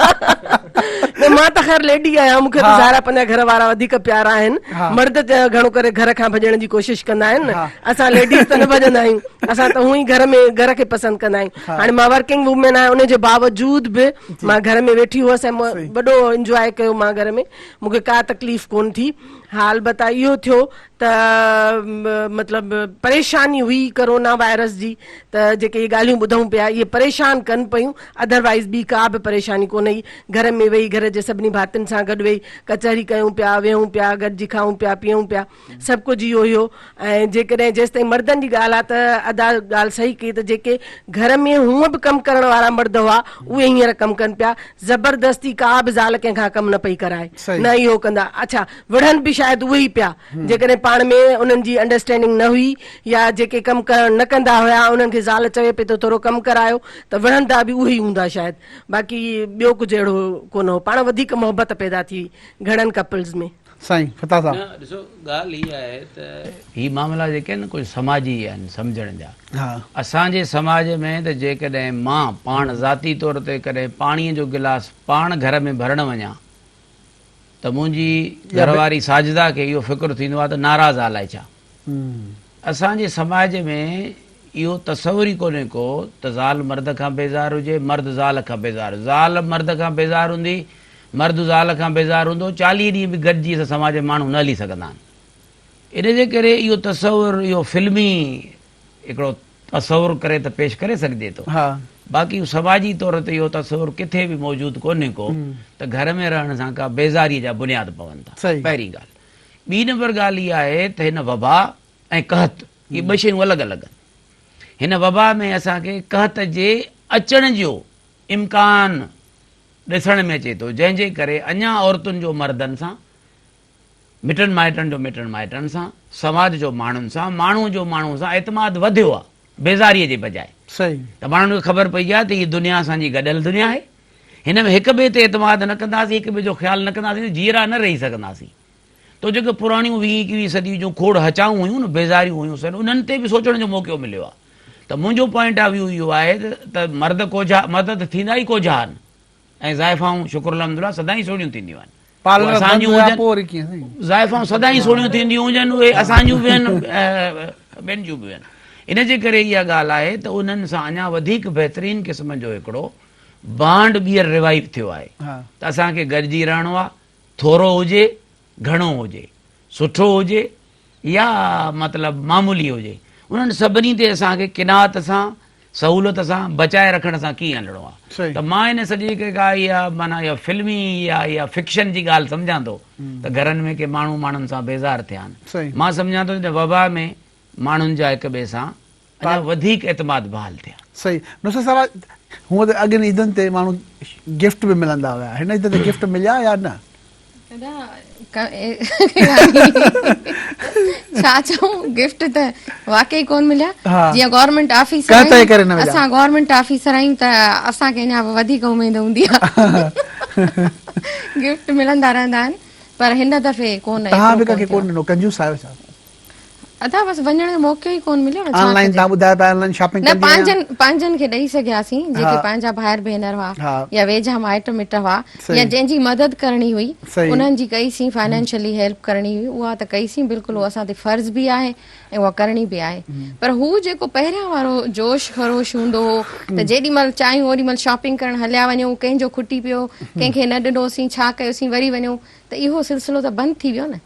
نه مان ته خير ليڊي آهيان مون کي ته ظاهر آهي پنهنجا گهر وارا وڌيڪ پيارا آهن مرد ته گهڻو ڪري گهر کان ڀڄڻ جي ڪوشش ڪندا آهن نه اسان ليڊيز ته نه ڀڄندا آهيون اسان ته هونئن ئي گهر ۾ گهر کي پسند ڪندا آهيون هاڻي مان ورڪنگ وومين آهيان ان جي باوجود به مان گهر ۾ ويٺي هئس ۽ وڏو انجواء ڪيو مان گهر ۾ مون کي ڪا تڪليف ڪونه ٿي ها البته اهو ٿيو ته مطلب پريشاني هئي ڪرونا وائرس جي ته جيڪي اهي ڳالهيون ٻڌون پيا اهي پريشان ڪن پيون اڌروائيز ٻي ڪا به پريشاني ڪونه هئي گهر ۾ ويهي گهر جي سڀني ڀاتين سان گڏ ويهي ڪچهري ڪيون پيا ويهون پيا گڏجي کائون پيا پيئون پيا سڀ ڪجهه اهو هيو ۽ جيڪڏهن جيستائين مردن جي ڳالهه آهي ته ادا ڳالهه صحيح ڪئي ته جيڪي گهر ۾ هونء به ڪم ڪرڻ وارا مرد هئا اهي هينئر ڪم ڪن پيا زبردستي ڪا به زال ڪنهن کان ڪم نه پئي ڪرائي نه اهو ڪندا اڇا وڙهن به شايد اهي ئي پيا جيڪڏهن پاڻ ۾ انهن جي انڊرسٽينڊنگ نه هئي يا جيڪي ڪم ڪرڻ نه ڪندا هيا انهن کي زال چوي پئي ته ٿورو ڪم ڪرايو ته وڙهندا به اهي ئي هوندا شايد باقي ٻيو ڪجهه اهڙو ڪونه هو پاڻ وڌيڪ محبت پيدا ٿي گهڻن ڪپلز ۾. سائين فتاح صاحب. نه ڏسو ڳالهه هي آهي ته هي معاملا جيڪي آهن نه ڪجهه سماجي آهن سمجهڻ جا. اسان جي سماج ۾ ته جيڪڏهن مان پاڻ ذاتي طور تي ڪڏهن پاڻي جو گلاس پاڻ گهر ۾ ڀرڻ وڃان ته منهنجي گهر واري ساجده کي اهو فڪر ٿيندو آهي ته ناراض آ الائي ڇا. اسان جي سماج ۾ اهو تصور ئي ڪونهي ڪو ته زال مرد کان بيزار هجي مرد زال کان بيزار زال مرد کان بيزار هوندي مرد زال کان بيزار هوندو، 40 ڏينهن به گڏجي اسان سماج ۾ ماڻهو نه هلي سگهندا آهن. ان جي ڪري اهو تصور اهو فلمي هڪڙو تصور ڪري ته پيش ڪري سگهجي ٿو. باقي سماجي طور تي اهو تصور ڪٿي به موجود ڪونهي ڪو ته گهر ۾ رهڻ سان ڪا بيزاريء جا بنياد پون ٿا. پهرين ڳالهه. ٻي نمبر ڳالهه اها آهي ته هن وبا ۽ قحط اهي ٻه شيون الڳ الڳ آهن. هن وبا ۾ اسان کي قحط جي اچڻ جو امڪان ڏسڻ ۾ اچي ٿو، جنهن جي ڪري اڃا عورتن جو مردن سان، مٽن مائٽن جو مٽن مائٽن سان، سماج جو ماڻهن سان، ماڻهو جو ماڻهو سان اعتماد وڌيو آهي، بيزاريء جي بجاء. ته ماڻهن کي خبر پئي آهي ته هيء دنيا اسان جي گڏيل دنيا آهي، هن ۾ هڪ ٻئي تي اعتماد نه ڪنداسين، هڪ ٻئي جو خيال نه ڪنداسين ته جيئرا نه رهي سگهنداسين. تو جيڪي پراڻيون ويهين ايڪويهين صديء جون کوڙ هچائون هيون نه، بيزاريون هيون سن، انهن تي به سوچڻ جو موقعو مليو آهي. ته منهنجو پوائنٽ آف ويو اهو آهي ته مرد ڪوجها، مرد ته ٿيندا ئي ڪوجها آهن ۽ زائفائون شڪر الحمدلله سدائين سهڻيون ٿينديون آهن. پارلر بند هيا پوء وري ڪيئن سائين. زائفائون سدائين سهڻيون ٿينديون هجن، اهي اسان جون به آهن ٻين جون به آهن. ان جي ڪري اها ڳالهه آهي ته انهن سان اڃا وڌيڪ بهترين قسم جو هڪڙو بانڊ ٻيهر ريوائيو ٿيو آهي ته اسان کي گڏجي رهڻو آهي، ٿورو هجي گهڻو هجي، سٺو هجي يا مطلب معمولي هجي، انهن سڀني تي اسان کي قناعت سان، سهولت سان، بچائي رکڻ سان ڪيئن هلڻو آهي. ته مان ان سڄي کي ڪا اها معنيٰ اها فلمي يا اها فڪشن جي ڳالهه سمجهان ٿو ته گهرن ۾ ڪي ماڻهو ماڻهن سان بيزار ٿيا آهن. مان سمجهان ٿو ته وبا ۾ ماڻهن جا هڪ ٻئي سان اڃا وڌيڪ اعتماد بحال ٿيا. صحيح نصرت صاحب هونء ته اڳين عيدن تي ماڻهو گفٽ به ملندا هيا هن عيد تي گفٽ مليا يا نه؟ ادا ڇا چئون گفٽ ته واقعي ڪون مليا جيئن گورنمينٽ آفيسر آهيون اسان گورنمينٽ آفيسر آهيون ته اسان کي اڃا به وڌيڪ اميد هوندي آهي گفٽ ملندا رهندا آهن پر هن دفعي ڪون توهان به ڪنهن کي ڪون ڏنو ڪنجوس آهيو ڇا؟ ادا بس وڃڻ جو موقعو ئي ڪون مليو نه ڇا آن لائن ڪجي تان ٻڌايو پيا آن لائن شاپنگ نه ڪندي آهيان پنهنجن پنهنجن کي ڏئي سگهياسين جيڪي پنهنجا ڀائر ڀينر هئا يا ويجها مائٽ مٽ هئا يا جنهن جي مدد ڪرڻي هئي انهن جي ڪئي سين فائنانشلي هيلپ ڪرڻي هئي اها ته ڪئي سين بلڪل اهو اسان تي فرض به آهي ۽ اها ڪرڻي به آهي پر هو جيڪو پهريان وارو جوش خروش هوندو هو ته جيڏي مهل چاهيون اوڏي مهل شاپنگ ڪرڻ هليا وڃون ڪنهن جو کٽي پيو ڪنهن کي نه ڏنوسين ڇا ڪيوسين وري وڃون ته اهو سلسلو ته بند ٿي ويو نه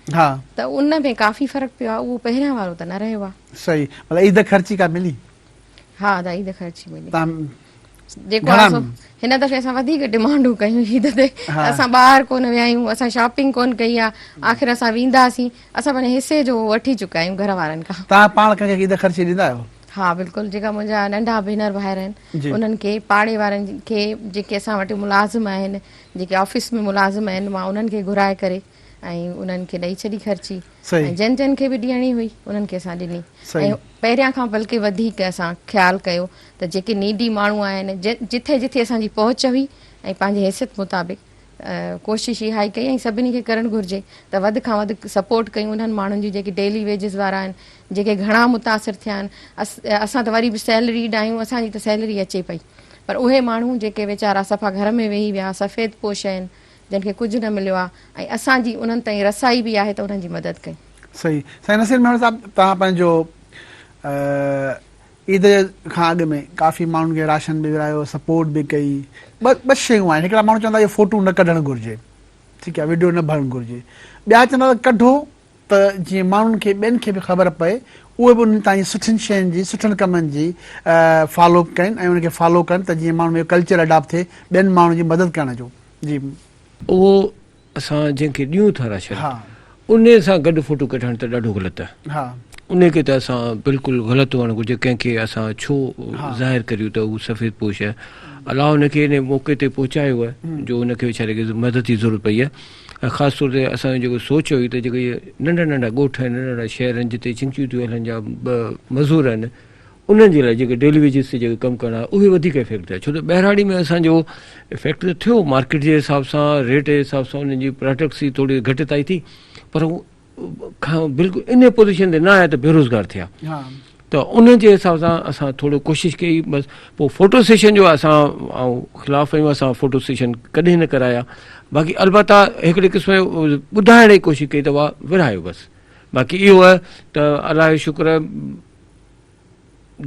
ته ان ۾ ڪافي فرق پيو آهي اهو پهريان وارو ته نه رهيو آهي. صحيح مطلب عيد خرچي ڪا ملي؟ ها ادا عيد خرچي ملي. جيڪو آهي سو هن دفعي اسان وڌيڪ ڊمانڊون ڪيون عيد تي اسان ٻاهر ڪونه ويا آهيون اسان شاپنگ ڪونه ڪئي آهي آخر اسان وينداسين اسان پنهنجي حصي جو وٺي چڪا آهيون گهر وارن کان. توهان پاڻ ڪنهن کي عيد خرچي ڏيندا آهيو؟ ها بلڪل جيڪا منهنجا ننڍا ڀينر ڀائر آهن انهن کي پاڙي وارن کي جيڪي اسان وٽ ملازم آهن جيڪي آفيس ۾ ملازم آهن مان انهن کي گهرائي ڪري ۽ انهن کي ڏئي ڇڏي خرچي ۽ جن جن کي به ڏيڻي هئي انهن کي اسان ڏني ۽ پهريان کان بلڪه وڌيڪ اسان خيال ڪيو ته جيڪي نيڊي ماڻهو آهن جٿي جٿي اسان جي پهچ هئي ۽ پنهنجي حيثيت مطابق ڪوشش اها ئي ڪئي ۽ سڀني کي ڪرڻ گهرجي ته وڌ کان وڌ سپورٽ ڪيون انهن ماڻهن جي جيڪي ڊيلي ويجز وارا آهن جيڪي گهڻا متاثر ٿيا آهن اسان ته وري به سيلريڊ آهيون اسان جي ته سيلري اچي پئي پر اهي ماڻهو جيڪي ويچارا صفا گهر ۾ ويهي ويا، سفيد پوش آهن، جن کي ڪجهه نه مليو آهي ۽ اسان جي انهن تائين رسائي به آهي ته انهن جي مدد ڪيون. صحيح سائين نصير ميمڻ صاحب توهان پنهنجو عيد کان اڳ ۾ ڪافي ماڻهن کي راشن به ورهايو سپورٽ به ڪئي ٻه شيون آهن هڪڙا ماڻهو چوندا اهو فوٽو نه ڪڍڻ گهرجي. ٺيڪ آهي وڊيو نه ڀرڻ گهرجي ٻيا چوندا ته ڪڍو ته جيئن ماڻهن کي ٻين کي به خبر پئي اهي به انهن تائين سٺين شين جي سٺن ڪمن جي فالو اپ ڪن ۽ ان کي فالو ڪن ته جيئن ماڻهن ۾ اهو ڪلچر اڊاپٽ ٿئي ٻين ماڻهن جي مدد ڪرڻ جو جي. اهو اسان جنهن کي ڏيون ٿا راشن انهي سان گڏ فوٽو ڪڍڻ ته ڏاڍو غلط آهي انهي کي ته اسان بلڪل غلط هئڻ گهرجي ڪنهن کي اسان ڇو ظاهر ڪريون ته هو سفيد پوش آهي الله ان کي انهي موقعي تي پهچايو آهي جو ان کي ويچاري کي مدد جي ضرورت پئي آهي ۽ خاص طور تي اسان جي جيڪو سوچ هئي ته جيڪي اهي ننڍا ننڍا ڳوٺ آهن ننڍا ننڍا شهر آهن جتي چنگچيون ٿيون هلن جا مزور آهن انهن جي لاء جيڪي ڊيلي ويجز تي جيڪي ڪم ڪرڻ وارا اهي وڌيڪ افيڪٽ ٿيا ڇو ته ٻهراڙي ۾ اسان جو افيڪٽ ته ٿيو مارڪيٽ جي حساب سان ريٽ جي حساب سان انهن جي پراڊڪٽس جي ٿوري گهٽتائي ٿي پر کان بلڪل ان پوزيشن تي نه آيا ته بيروزگار ٿيا ته ان جي حساب سان اسان ٿورو ڪوشش ڪئي بس پوء فوٽو سيشن جو اسان آئون خلاف آهيون اسان فوٽو سيشن ڪڏهن نه ڪرايا باقي البته هڪڙي قسم جو ٻڌائڻ جي ڪوشش ڪئي ته واهه ورهايو بس باقي اهو آهي ته الله جو شڪر آهي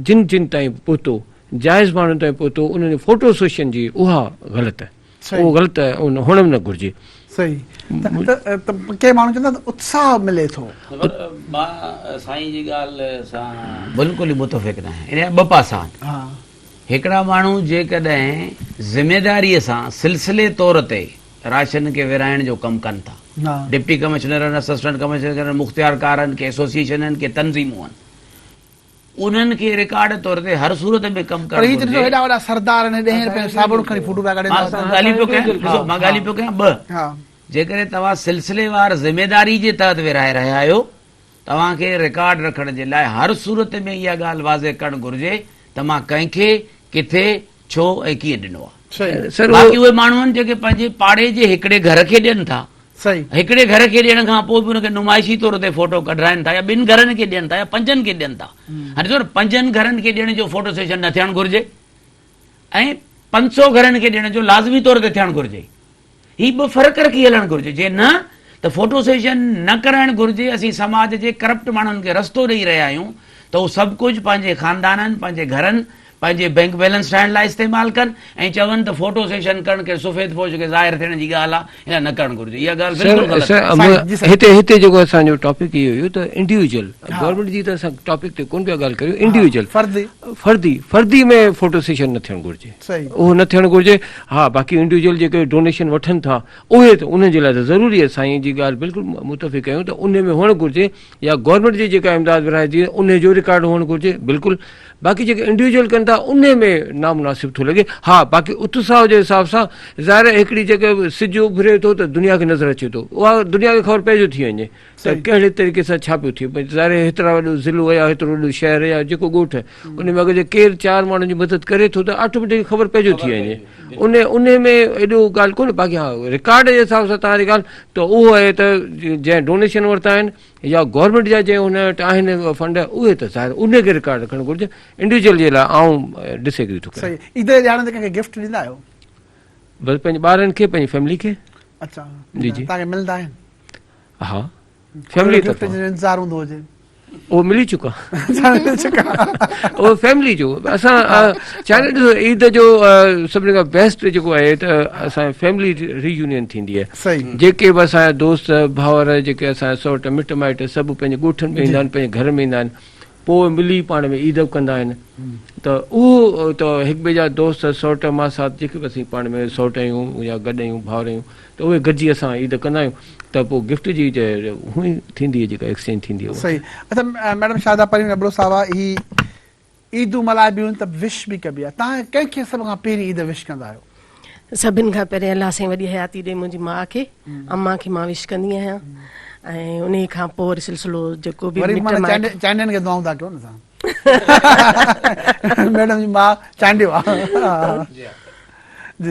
جن جن تائين پهتو جائز ماڻهن تائين پهتو انهن جي فوٽو سيشن جي اها غلط آهي اهو غلط آهي ان هئڻ به نه گهرجي. صحيح ته ڪي ماڻهو چوندا ته اتساهه ملي ٿو. مان سائين جي ڳالهه سان بلڪل ئي متفق نه آهيان. ان جا ٻه پاسا آهن. هڪڙا ماڻهو جيڪڏهن ذميداريء سان سلسلي طور تي راشن کي ورهائڻ جو ڪم ڪن ٿا، ڊپٽي ڪمشنرن، اسسٽنٽ ڪمشنرن، مختيارڪارن، ڪي ايسوسيئيشنن، ڪي تنظيمون آهن، انهن کي رڪارڊ طور تي هر صورت ۾ ڪم ڪرڻ گهرجي. پر هي ته ڏسو هيڏا وڏا سردار آهن ڏهين رپين جو صابڻ کڻي فوٽو پيا ڪڍن. مان ڳالهه پيو ڪيان ڏسو مان ڳالهه پيو ڪيان ٻه جيڪڏهن توهان سلسليوار ذميداري جي تحت ورهائي رهيا آهيو توهان کي رڪارڊ رکڻ جي لاء هر صورت ۾ اها ڳالهه واضح ڪرڻ گهرجي ته مان ڪنهن کي ڪٿي ڇو ۽ ڪيئن ڏنو آهي. باقي اهي ماڻهو آهن جيڪي پنهنجي پاڙي جي هڪڙي گهر کي ڏين ٿا هڪڙي گهر کي ڏيڻ کان پوء به ان کي نمائشي طور تي فوٽو ڪڍرائن ٿا يا ٻن گهرن کي ڏين ٿا يا پنجن کي ڏين ٿا. هاڻي ڏسو نه پنجن گهرن کي ڏيڻ جو فوٽو سيشن نه ٿيڻ گهرجي ۽ 500 گهرن کي ڏيڻ جو لازمي طور تي ٿيڻ گهرجي. هي ٻه فرق رکي هلڻ گهرجي. جي نه ته فوٽو سيشن نه ڪرائڻ گهرجي. اسين سماج جي ڪرپٽ ماڻهن کي رستو ڏئي رهيا آهيون ته هو سڀ ڪجهه پنهنجي خاندانن، پنهنجي گهرن، پنهنجي بئنڪ بيلنس ٺاهڻ لاء استعمال ڪن ۽ چون ته فوٽو سيشن ڪرڻ ڪنهن سفيد پوش کي ظاهر ٿيڻ جي ڳالهه آهي، ان لاء نه ڪرڻ گهرجي. اها ڳالهه بلڪل غلط آهي. سر هتي هتي جيڪو اسان جو ٽاپڪ اهو هيو ته انڊيويجل گورنمينٽ جي ته اسان ٽاپڪ تي ڪونه پيا ڳالهه ڪريون انڊيويجل فردي فردي فردي ۾ فوٽو سيشن نه ٿيڻ گهرجي اهو نه ٿيڻ گهرجي ها باقي انڊيويجل جيڪي ڊونيشن وٺن ٿا اهي ته انهن جي لاء ته ضروري آهي سائين جي ڳالهه بلڪل متفق آهيون ته انهي ۾ هئڻ گهرجي يا گورنمينٽ جي جيڪا امداد ورهائجي انهي جو رڪارڊ هئڻ گهرجي بلڪل باقي جيڪي انڊيويجوئل ڪن ٿا انهي ۾ نامناسب ٿو لڳي. ها باقي اتساهه جي حساب سان ظاهر آهي هڪڙي جيڪي سج اڀري ٿو ته دنيا کي نظر اچي ٿو اها دنيا کي خبر پئجيو ٿي وڃي ته ڪهڙي طريقي سان ڇا پيو ٿئي ڀئي ظاهر آهي هيترا وڏو ضلعو يا هيترو وڏو شهر يا جيڪو ڳوٺ ان ۾ اگر جي ڪير چار ماڻهن جي مدد ڪري ٿو ته آٽوميٽڪ خبر پئجيو ٿي وڃي ان انهي ۾ ايڏو ڳالهه ڪونهي باقي ها رڪارڊ جي حساب سان توهان جي ڳالهه ته اهو آهي ته جنهن ڊونيشن ورتا آهن يا گورنمينٽ جا جي هن وٽ آهن فنڊ اهي ته ظاهر انهي کي رڪارڊ رکڻ گهرجي انڊيويجل جي لاء آئون ڊس ايگري ٿو ڪريان. صحيح عيد جي ڏهاڙن تي ڪنهن کي گفٽ ڏيندا آهيو؟ بس پنهنجي ٻارن کي پنهنجي فيملي کي. اڇا جي جي توهان کي ملندا آهن؟ ها فيملي طرفان گفٽ جو انتظار هوندو هجي. اهو ملي چڪا اهو فيملي جو اسان چاهي ڏسو عيد جو سڀني کان بيسٽ جيڪو آهي ته اسان فيملي رييونين ٿيندي آهي جيڪي به اسان جا دوست ڀائر جيڪي اسان جا سوٽ مٽ مائٽ سڀ پنهنجي ڳوٺن ۾ ايندا آهن پنهنجي گهر ۾ ايندا آهن پوء ملي پاڻ ۾ عيد به ڪندا آهن ته اهو ته هڪ ٻئي جا دوست سوٽ ماسات جيڪي به اسين پاڻ ۾ سوٽ آهيون يا گڏ آهيون ڀائر آهيون ته اهي گڏجي اسان عيد ڪندا آهيون ته پوء گفٽ جي هونئن ئي ٿيندي آهي جيڪا ايڪسچينج ٿيندي آهي. صحيح اڇا ميڊم شاهده پرين ابڙو صاحبه هي عيدون ملهائبيون آهن ته وش به ڪبي آهي توهان ڪنهن کي سڀ کان پهرين عيد وش ڪندا آهيو؟ سڀن کان پهرين الله سائين وڏي حياتي ڏي منهنجي ماء کي امان کي مان وش ڪندي آهيان ۽ انهي کان پوء وري سلسلو جيڪو به وري معنيٰ چانڊين کي دعائون ٿا ڪيو نه توهان ميڊم جي ماء چانڊيو آهي. جي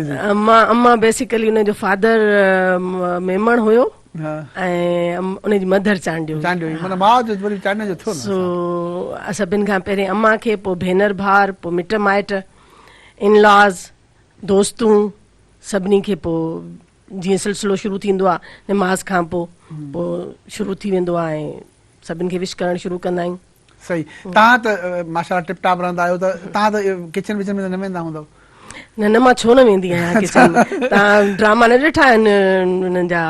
جي. اما اما بيسيڪلي ان جو فادر ميمڻ هيو ۽ ان جي مدر چانڊيو هئي. چانڊيو هئي معنيٰ ماء جو وري چانڊيو جو ٿيو نه. سو سڀن کان پهرين اما کي پوء ڀينر ڀائر پوء مٽ مائٽ ان لاز دوستون سڀني کي پوء جيئن سلسلو شروع ٿيندو آ نماز کان پوء پوء شروع ٿي ويندو آ ۽ سڀن کي وش ڪرڻ شروع ڪندا آهيون. صحيح توهان ته ماشاءالله ٽپ ٽاپ رهندا آهيو ته توهان ته ڪچن وچن ۾ ته نه ويندا هوندؤ. نه نه مان ڇو نه ويندي آهيان ڪچن ۾ توهان ڊراما نه ڏٺا آهن انهن جا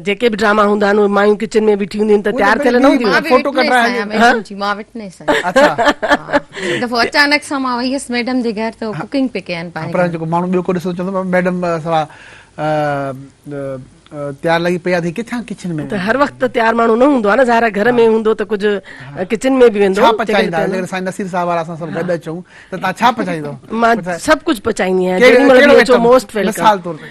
جيڪي به ڊراما هوندا آهن اهي مايون ڪچن ۾ بيٺي هونديون آهن ته تيار ٿيل نه هونديون آهن فوٽو ڪڍرايا ميڊم جي مان وٽنيس آهيان اڇا هڪ دفعو اچانڪ سان مان وئي هيس ميڊم جي گهر ته ڪوڪنگ پئي ڪيان پنهنجي پر جيڪو ماڻهو ٻيو ڪو ڏسندو چوندو ميڊم سوا تيار لڳي پئي آهي ڪٿان ڪچن ۾ ته هر وقت ته تيار ماڻهو نه هوندو آهي نه ظاهر آهي گهر ۾ هوندو ته ڪجهه ڪچن ۾ به ويندو ڇا پچائيندا جيڪڏهن سائين نصير صاحب وارا اسان سڀ گڏ اچون ته توهان ڇا پچائيندو؟ مان سڀ ڪجهه پچائيندي آهيان جيڏي مهل به اچو موسٽ welcome مثال طور تي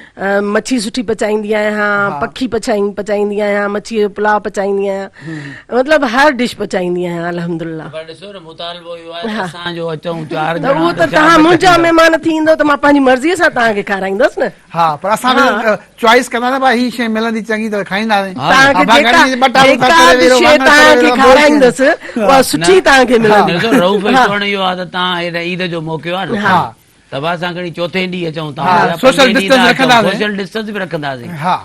مڇي سٺي پچائيندي آهيان پکي پچائيندي آهيان مڇي جو پلاء پچائيندي آهيان مطلب هر ڊش پچائيندي آهيان الحمدلله پر ڏسو نه مطالبو اهو آهي ته اسان جو اچون چار ڄڻا اهو ته توهان منهنجا مهمان ٿي ايندو ته مان پنهنجي مرضي سان توهان کي کارائيندس نه ها پر اسان به چوائس ڪندا نه ڀاء هي شيء ملندي چڱي ته کائينداسين توهان کي جيڪا جيڪا به شيء توهان کي کارائيندس اها سٺي توهان کي ملندي. ڏسو رئوف جو چوڻ اهو آهي ته توهان هيڏ عيد جو موقعو آهي نه ته ڀاء اسان کڻي چوٿين ڏينهن اچون توهان يا سوشل پنجين ڏينهن ڊسٽنس ٿا اچون رکنداسين سوشل ڊسٽنس به رکنداسين ها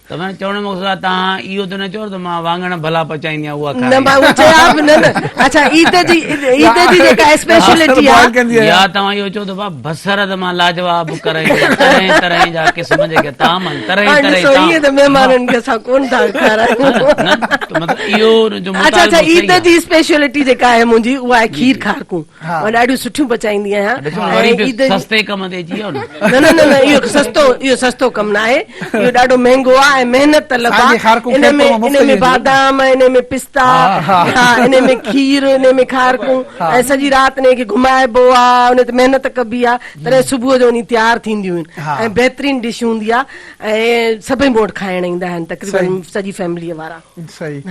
ته معنيٰ چوڻ جو مقصد آهي توهان اهو ته نه چئو ته مان واڱڻ ڀلا پچائيندي آهيان اها نه مان اهو چيا به نه نه اڇا عيد جي عيد جي جيڪا اسپيشلٽي آهي يا توهان اهو چئو ته ڀاء بصر ته مان لاجواب ڪرائيندي طرح طرح جا قسم جيڪي طعام آهن طرح هاڻي طرح ڏسو طعام ائين ته مهمانن کي اسان ڪون ٿا کارايون نه ته مطلب اهو ان جو اڇا اڇا مطالبو عيد صحيح آهي جي اسپيشلٽي جيڪا آهي منهنجي اها آهي کير کارڪون مان ڏاڍيون سٺيون پچائيندي آهيان ڏسو وري ۽ به عيد جي سستي ڪم تي اچي ويو نه نه نه نه نه اهو سستو اهو سستو ڪم نه آهي اهو ڏاڍو مهنگو آهي ۽ محنت طلب سائين جي آهي کارڪون ان ۾ خيرپور مان ان مفت ۾ اينديون آهن. بادام ان ۾ پستا ها ان ۾ کير ان ۾ کارڪون ۽ سڄي رات ان کي گهمائبو آهي ان تي محنت ڪبي آهي تڏهن صبح جو وڃي تيار ٿينديون آهن ۽ بهترين ڊش هوندي آهي ۽ سڀئي مون وٽ کائڻ ايندا آهن تقريبن سڄي فيمليء وارا. صحيح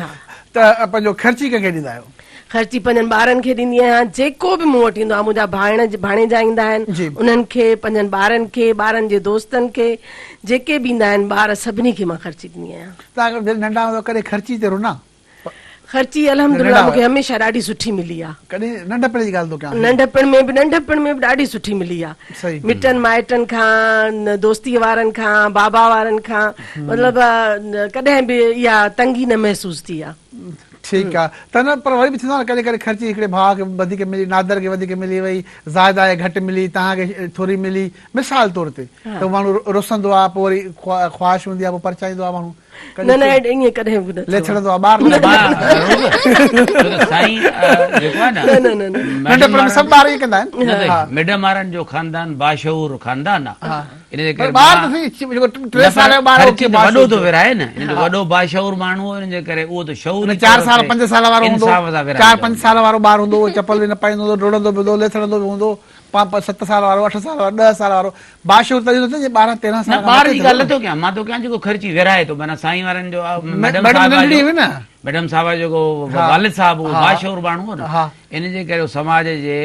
ته پنهنجو خرچي ڪنهن کي ڏيندا آهيو؟ خرچي پنهنجن ٻارن کي ڏيندي آهيان جيڪو به مون وٽ ايندو آهي منهنجا ڀائڻ ڀاڻيجا ايندا آهن انهن کي پنهنجن ٻارن کي ٻارن جي دوستن کي جيڪي به ايندا آهن ٻار سڀني کي مان خرچي ڏيندي آهيان. توهان جڏهن ننڍا هوندا ڪڏهن خرچي تي رنا؟ خرچي الحمدلله مون کي هميشه ڏاڍي سٺي ملي آ. ڪڏهن ننڍپڻ جي ڳالهه ٿو ڪيان. ننڍپڻ ۾ به ننڍپڻ ۾ به ڏاڍي سٺي ملي آ. مٽن مائٽن کان دوستي وارن کان بابا وارن کان مطلب ڪڏهن به اها تنگي نه محسوس ٿي آ. ٺيڪ آ ته نه پر وري به ٿيندو آ نه ڪڏهن ڪڏهن خرچي هڪڙي ڀاء کي وڌيڪ ملي نادر کي وڌيڪ ملي وئي زاهده کي گهٽ ملي توهان کي ٿوري ملي مثال طور تي ته ماڻهو رسندو آ پوء وري خواهش هوندي آ پوء پرچائيندو آ ماڻهو. نه نه ائين ڪڏهن به نه ٿيو. ليٿڙندو آ ٻار نه سائين جيڪو آهي نه نه نه نه ننڍپڻ ۾ سڀ ٻار ائين ڪندا آهن نه ته ميڊم وارن جو خاندان باشعور خاندان آ ان جي ڪري ٻار ته سائين جيڪو 3 سال جو ٻار خرچي ته وڏو ٿو ورهائي نه ان جو وڏو باشعور ماڻهو ان جي ڪري اهو ته شعور 4 سال 5 سال وارو هوندو 4 5 سال وارو ٻار هوندو اهو چپل به نه پائيندو هوندو ڊوڙندو به هوندو ليٿڙندو به هوندو 7 سال وارو 8 سال وارو 10 سال وارو باشعور تڏهن ٿو ٿئي جي 12 13 سال نه ٻار جي ڳالهه نٿو ڪيان مان ٿو ڪيان جيڪو خرچي ورهائي ٿو معنيٰ سائين وارن جو ميڊم صاحب ننڍڙي هئي نه ميڊم صاحب جو جيڪو والد صاحب هو باشعور ماڻهو هو نه ان جي ڪري سماج جي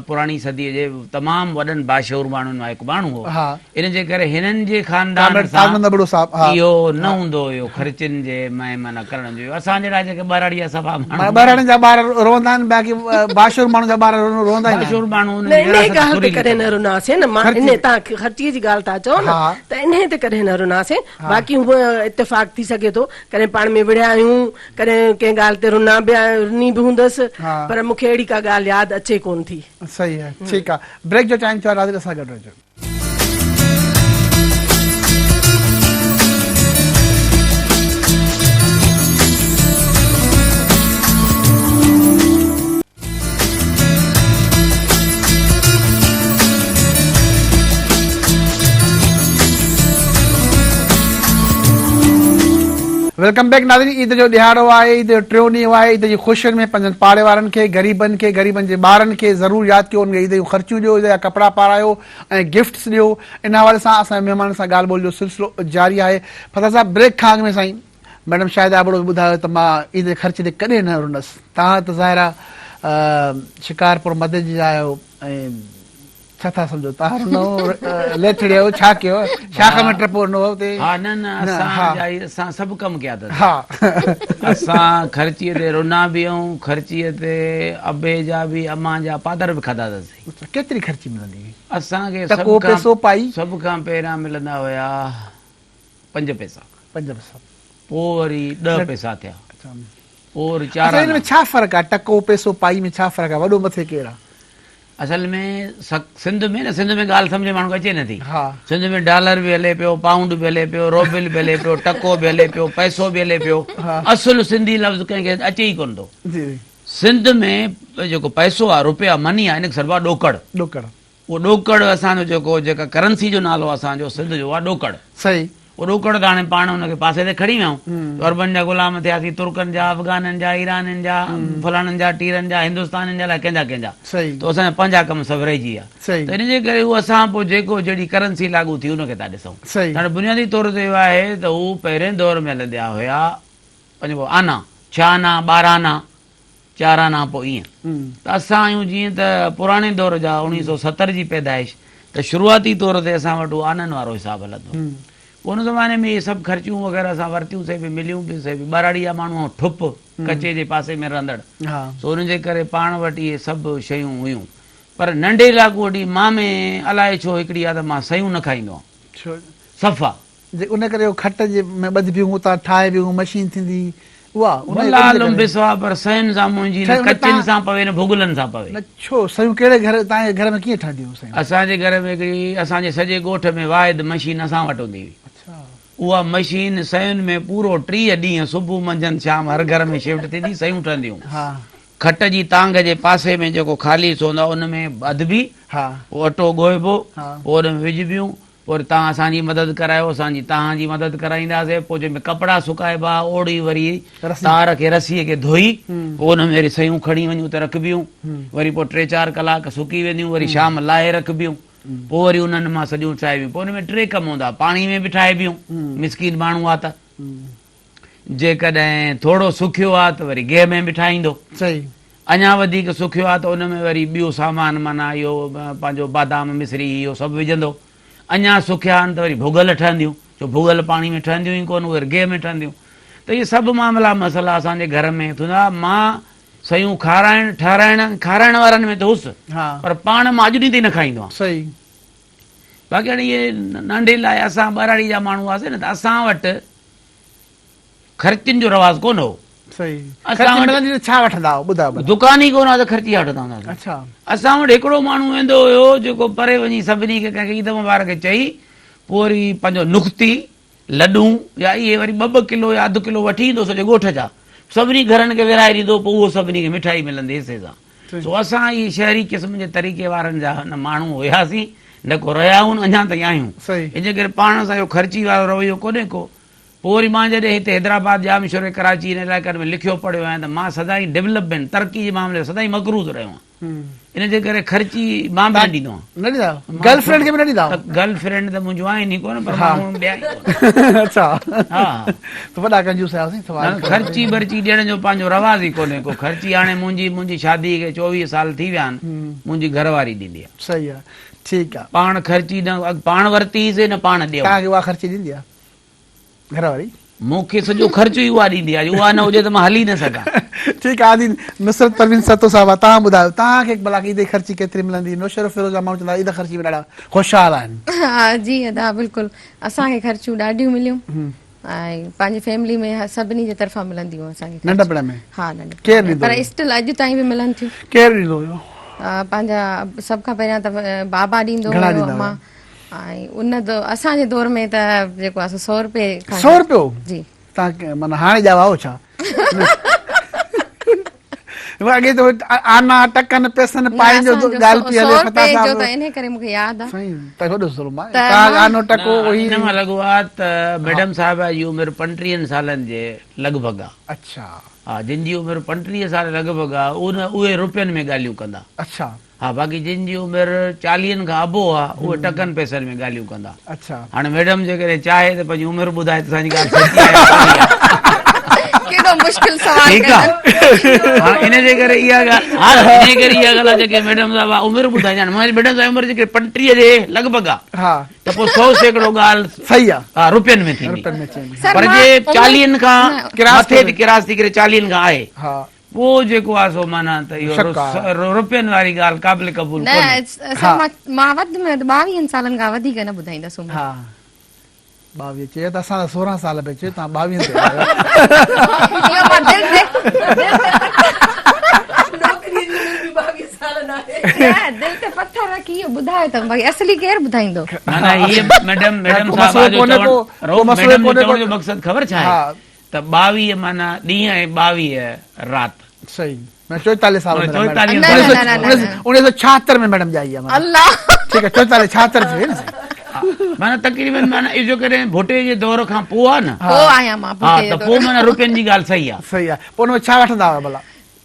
پراڻي صدي جي تمام وڏن باشعور ماڻهن مان هڪ ماڻهو هو ان جي ڪري هنن جي خاندان سان اهو نه هوندو هيو خرچين جي ۾ معنيٰ ڪرڻ جو اسان جهڙا جيڪي ٻهراڙي جا صفا ماڻهو ٻهراڙين جا ٻار روئندا آهن باقي باشعور ماڻهن جا ٻار روئندا ئي نه باشعور ماڻهو نه انهي ڳالهه تي ڪڏهن نه رناسين نه مان انهي تان خرچي جي ڳالهه ٿا چئو نه ته انهي تي ڪڏهن نه رناسين باقي هونء اتفاق ٿي سگهي ٿو ڪڏهن پاڻ ۾ وڙهيا آهيون ڪڏهن ڪنهن ڳالهه تي رنا به رني به هوندس پر مون کي اهڙي ڪا ڳالهه ياد اچي ڪونه ٿي. صحيح آهي ٺيڪ آهي بريڪ جو ٽائيم ٿيو آهي ناظرين اسان گڏ رهجو. Welcome back ناظرين عيد جو ڏهاڙو آهي عيد جو ٽيون ڏينهن آهي عيد جي خوشين ۾ پنهنجن پاڙي وارن کي غريبن کي غريبن جي ٻارن کي ضرور ياد ڪيو انهن کي عيد جون خرچيون ڏيو عيد جا ڪپڙا پارايو ۽ گفٽس ڏيو ان حوالي سان اسان جي مهمانن سان ڳالهه ٻولهه جو سلسلو جاري آهي فتح صاحب بريڪ کان اڳ ۾ سائين ميڊم شاهده ابڙو به ٻڌايو ته مان عيد جي خرچ تي ڪڏهن نه رنس توهان ته ظاهر آهي شڪارپور مدئجي جا آهيو ۽ ڇا ٿا سمجهو توهان رنو ليٿڙيو ڇا ڪيو شاخ ۾ ٽپو ڏنو اتي ها نه نه اسان جا اسان سڀ ڪم ڪيا اٿس ها اسان خرچي تي رنا به آهيون خرچي تي ابي جا به امان جا پادر به کاڌا اٿس ڪيتري خرچي ملندي هئي؟ اسان کي ٽڪو پئسو پائي. سڀ کان پهريان ملندا هيا پنج پئسا. پنج پئسا. پوء وري ڏهه پئسا ٿيا. پوء وري چار اڇا ان آنا. ۾ ڇا فرق آهي ٽڪو پئسو پائي ۾ ڇا فرق آهي وڏو مٿي ڪير آهي؟ اصل ۾ سنڌ ۾ نه سنڌ ۾ ڳالهه سمجهه ماڻهو کي اچي نٿي. سنڌ ۾ ڊالر به هلي پيو، پائونڊ به هلي پيو، روبل به هلي پيو، ٽڪو به هلي پيو، پئسو به هلي پيو. اصل سنڌي لفظ ڪنهن کي اچي ئي ڪونه ٿو. سنڌ ۾ جيڪو پئسو آهي، روپيا مني آهي، ان کي سڏبو آهي ڏوڪڙ. ڏوڪڙ. اهو ڏوڪڙ اسان جو جيڪو جيڪا ڪرنسي جو نالو آهي اسان جو سنڌ جو اها ڏوڪڙ. صحيح. اهو ڏوڪڙ ته هاڻي پاڻ ان کي پاسي تي کڻي ويا آهيون. عربن جا غلام ٿياسين، ترڪن جا، افغانن جا، ايرانين جا، فلاڻن جا، ٽيرن جا، هندستانين جا الائي ڪنهن جا ڪنهن جا. صحيح. ته اسان جا پنهنجا ڪم سڀ رهجي ويا. صحيح. ته ان جي ڪري هو اسان پوء جيڪو جهڙي ڪرنسي لاڳو ٿي ان کي ٿا ڏسون. صحيح. ته هاڻي بنيادي طور تي اهو آهي ته هو پهرين دور ۾ هلندا هيا پنهنجو آنا، ڇهه آنا، 12 آنا، چار آنا پوء ائين ته اسان آهيون جيئن ته پراڻي دور جا 1970 جي پيدائش ته شروعاتي طور تي اسان وٽ اهو آنن وارو حساب هلندو هو. پوء ان زماني ۾ اهي سڀ خرچيون وغيره اسان ورتيون سي به مليون به سي به ٻهراڙي جا ماڻهو آهيون ٺپ ڪچي جي پاسي ۾ رهندڙ سو ان جي ڪري پاڻ وٽ اهي سڀ شيون هيون پر ننڍي لاڪوڙي مان ۾ الائي ڇو هڪڙي آ ته مان سيون نه کائيندو آهيان صفا. جي ان ڪري اهو کٽ جي ۾ ٻڌبيون اتان ٺاهبيون مشين ٿيندي اها ان والله عالم بصواب پر سين سان منهنجي نه ڪچين سان پوي نه ڀڳلن سان پوي. نه ڇو سيون ڪهڙي گهر تان جي گهر ۾ ڪيئن ٺهنديون سيون. اسان جي گهر ۾ هڪڙي اسان جي سڄي ڳوٺ ۾ واحد مشين اسان وٽ هوندي هئي. اڇا. اها مشين سين ۾ پورو 30 ڏينهن صبح منجهند شام هر گهر ۾ شفٽ ٿيندي سيون ٺهنديون. ها. کٽ جي تانگهه جي پاسي ۾ جيڪو خالي حصو هوندو آهي ان ۾ ٻڌبي ها. پوء اٽو ڳوهبو ها. پوء ان ۾ وجهبيون پوء وري توهان اسان جي مدد ڪرايو، اسان جي توهان جي مدد ڪرائينداسين، پوء جنهن ۾ ڪپڙا سڪائبا، اوڙي وري تار کي رسيء کي ڌوئي، پوء ان ۾ وري سيون کڻي وڃي اتي رکبيون، وري پوء ٽي چار ڪلاڪ سڪي وينديون، وري شام لاهي رکبيون، پوء وري انهن مان سڄيون ٺاهبيون، پوء ان ۾ ٽي ڪم هوندا، پاڻي ۾ به ٺاهبيون، مسڪين ماڻهو آ ته، جيڪڏهن ٿورو سکيو آ ته وري گيهه ۾ به ٺاهيندو. صحيح. اڃا وڌيڪ سکيو آ ته ان ۾ وري ٻيو سامان معنيٰ اهو پنهنجو بادام مصري اهو سڀ وجهندو. اڃا سکيا آهن ته وري ڀڳل ٺهنديون، ڇو ڀڳل پاڻي ۾ ٺهنديون ئي ڪونه، اهي وري گيهه ۾ ٺهنديون. ته اهي سڀ معاملا مسئلا اسان جي گهر ۾ ٿيندا. مان سيون کارائڻ، ٺهرائڻ ۽ کارائڻ وارن ۾ ته هوس، پر پاڻ مان اڄ ڏينهن تائين نه کائيندو آهيان. صحيح. باقي هاڻي اهي ننڍي لاء اسان ٻهراڙي جا ماڻهو هئاسين نه ته اسان وٽ خرچين جو رواج ڪونه هو. صحيح. خرچي ملندي ته ڇا وٺندا هئو ٻڌايو ڀلا. دڪان ئي ڪونه هئا ته خرچي ڇا وٺندا هونداسين. اڇا. اسان وٽ هڪڙو ماڻهو ويندو هيو جيڪو پري وڃي سڀني کي ڪنهن کي عيد مبارڪ چئي پوء وري پنهنجو نختي، لڏون يا اهي وري ٻه ٻه ڪلو يا اڌ ڪلو وٺي ايندو سڄي ڳوٺ جا سڀني گهرن کي ورهائي ڏيندو پوء اهو سڀني کي مٺائي ملندي حصي سان. سو اسان اهي شهري قسم جي طريقي وارن جا نه ماڻهو هياسين نه ڪو رهيا آهيون اڃا تائين آهيون. ان جي ڪري پاڻ سان اهو خرچي وارو رويو ڪونهي ڪو. پوء وري مان جڏهن هتي حيدرآباد، ڄامشوري، ڪراچي ان علائقن ۾ لکيو پڙهيو آهيان ته مان سدائين ڊولپمينٽ، ترقي جي معاملي ۾ سدائين مقروض رهيو آهيان. ان جي ڪري خرچي مان به نه ڏيندو آهيان. نه ڏيندا آهيو؟ گرل فرينڊ کي به نه ڏيندا آهيو؟ گرل فرينڊ ته منهنجون آهن ئي ڪونه پر مان هونئن ڏيان ئي ڪونه. اڇا ها. ته وڏا ڪنجوس آهيو سائين سوال نه خرچي برچي ڏيڻ جو پنهنجو رواج ئي ڪونهي ڪو. خرچي هاڻي منهنجي منهنجي شادي کي 24 سال ٿي ويا آهن منهنجي گهر واري ڏيندي آهي. صحيح آهي ٺيڪ آهي. پاڻ خرچي نه پاڻ ورتي سي نه پاڻ ڏيون. توهان کي اها خرچي ڏيندي آهي؟ گهر واري. مون کي سڄو خرچ ئي اها ڏيندي آهي، اها نه هجي ته مان هلي نه سگهان. ٺيڪ آهي آدي نصرت پروين سهتو صاحبه توهان ٻڌايو توهان کي ڀلا عيد جي خرچي ڪيتري ملندي نوشهروفيروز جا ماڻهو چوندا عيد خرچي ۾ ڏاڍا خوشحال آهن. ها جي ادا بلڪل اسان کي خرچيون ڏاڍيون مليون ۽ پنهنجي فيملي ۾ سڀني جي طرفان ملنديون اسان کي ننڍپڻ ۾ ها ننڍپڻ ڪير ڏيندو پر اسٽل اڄ تائين به ملن ٿيون. ڪير ڏيندو هيو؟ پنهنجا سڀ کان پهريان ته بابا ڏيندو هيو اما ۽ ان اسان جي دور ۾ ته جيڪو آهي سو 100 روپئي کان 100 روپيو جي تان معنيٰ هاڻي ڄاوا هو ڇا اڳي ته آنا ٽڪن پئسن پائين جو ڳالهه پئي هلي فتح صاحب جو ته انهي ڪري مونکي ياد آ سائين ته وڏو ظلم آهي تان آنو ٽڪو هي ان مان لڳو آ ته ميڊم صاحبه جي عمر 35 سالن جي لڳ ڀڳ آ اڇا ها جن جي عمر 35 سال لڳ ڀڳ آ ان اهي روپين ۾ ڳالهيون ڪندا اڇا ها باقي جن جي عمر چاليهن کان ابو آ اهي ٽڪن پئسن ۾ ڳالهيون ڪندا. اڇا. هاڻي ميڊم جيڪڏهن چاهي ته پنهنجي عمر ٻڌائي ته اسان جي ڳالهه سچي آهي يا ڪوڙي آ. ڪيڏو مشڪل سوال ٺيڪ آ ڪندن. ها ان جي ڪري اها ڳالهه ها ان جي ڪري اها ڳالهه آ جيڪي ميڊم صاحب عمر ٻڌائي ڄاڻ ميڊم صاحب عمر جيڪڏهن 35 جي لڳ ڀڳ آ ها ته پوء 100% ڳالهه صحيح آ ها روپين ۾ ٿيندي. روپين ۾ ٿيندي. پر جي چاليهن کان مٿي ٿي ڪراس ٿي ڪري چاليهن کان آهي ها پوء جيڪو آهي سو معنيٰ ته اهو روپين واري ڳالهه قابل قبول ڪونهي. نه سر مان وڌ ۾ وڌ ٻاويهن سالن کان وڌيڪ نه ٻڌائيندس عمر. ها ٻاويهه چيو ته اسان ته سورهن سال پئي چيو توهان ٻاويهن تي آيو. اهو مان دل تي نوڪري جي عمر به ٻاويهه سال ناهي. نه دل تي پٿر رکي اهو ٻڌايو اٿم باقي اصلي ڪير ٻڌائيندو. معنيٰ هيء ميڊم ميڊم صاحبه جو چوڻ رئوف ميڊم جو چوڻ جو مقصد خبر ڇا آهي ته 22 معنيٰ ڏينهن ۽ 22 رات. صحيح معنيٰ 44 سال معنيٰ عمر 44 آهي نه ميڊم نه نه نه نه. 1976 ۾ ميڊم ڄائي آهي معنيٰ الله ٺيڪ آهي 44 76 ٿي وئي نه سائين. معنيٰ تقريبن معنيٰ اهو جيڪڏهن ڀٽي جي دور کان پوء آهي نه پوء آهيان مان ها ڀٽي جي ته دور پوء معنيٰ روپين جي ڳالهه صحيح آهي. صحيح آهي پوء ان ۾ ڇا وٺندا هئا ڀلا.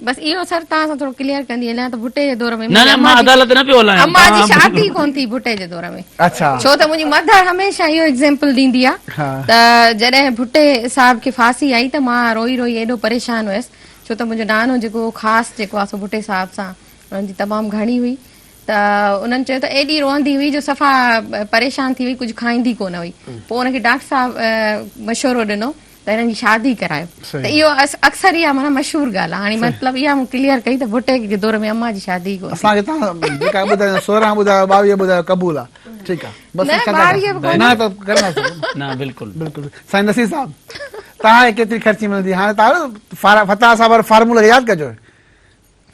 بس اهو سر توهان سان ٿورو ڪليئر ڪندي هليان ته ڀٽي جي دور ۾ نه نه مان عدالت نه پيو هلايان امان جي شادي ڪون ٿي ڀٽي جي دور ۾. اڇا. ڇو ته منهنجي مدر هميشه اهو ايگزيمپل ڏيندي آ ته جڏهن ڀٽي صاحب کي ڦاسي آئي ته مان روئي روئي ايڏو پريشان هيس ڇو ته منهنجو نانو جيڪو خاص جيڪو آ سو ڀٽي صاحب سان انهن جي تمام گهڻي هئي ته انهن چيو ته ايڏي روئندي هئي جو صفا پريشان ٿي وئي ڪجهه کائيندي ڪونه هئي پوء ان کي ڊاڪٽر صاحب مشورو ڏنو ته هنن جي شادي ڪرايو ته اهو اڪثر اها معنيٰ مشهور ڳالهه آهي هاڻي مطلب اها مون ڪليئر ڪئي ته ڀٽي جي دور ۾ امان جي شادي ڪونه اسان کي تان جيڪا ٻڌايو 16 ٻڌايو 22 ٻڌايو قبول آ ٺيڪ آ بس نه 22 به نه ته ڪرنداسين نه بلڪل بلڪل سائين نصير صاحب تان کي ڪيتري خرچي ملندي هاڻي تان فتاح صاحب وارو فارمولو ياد ڪجو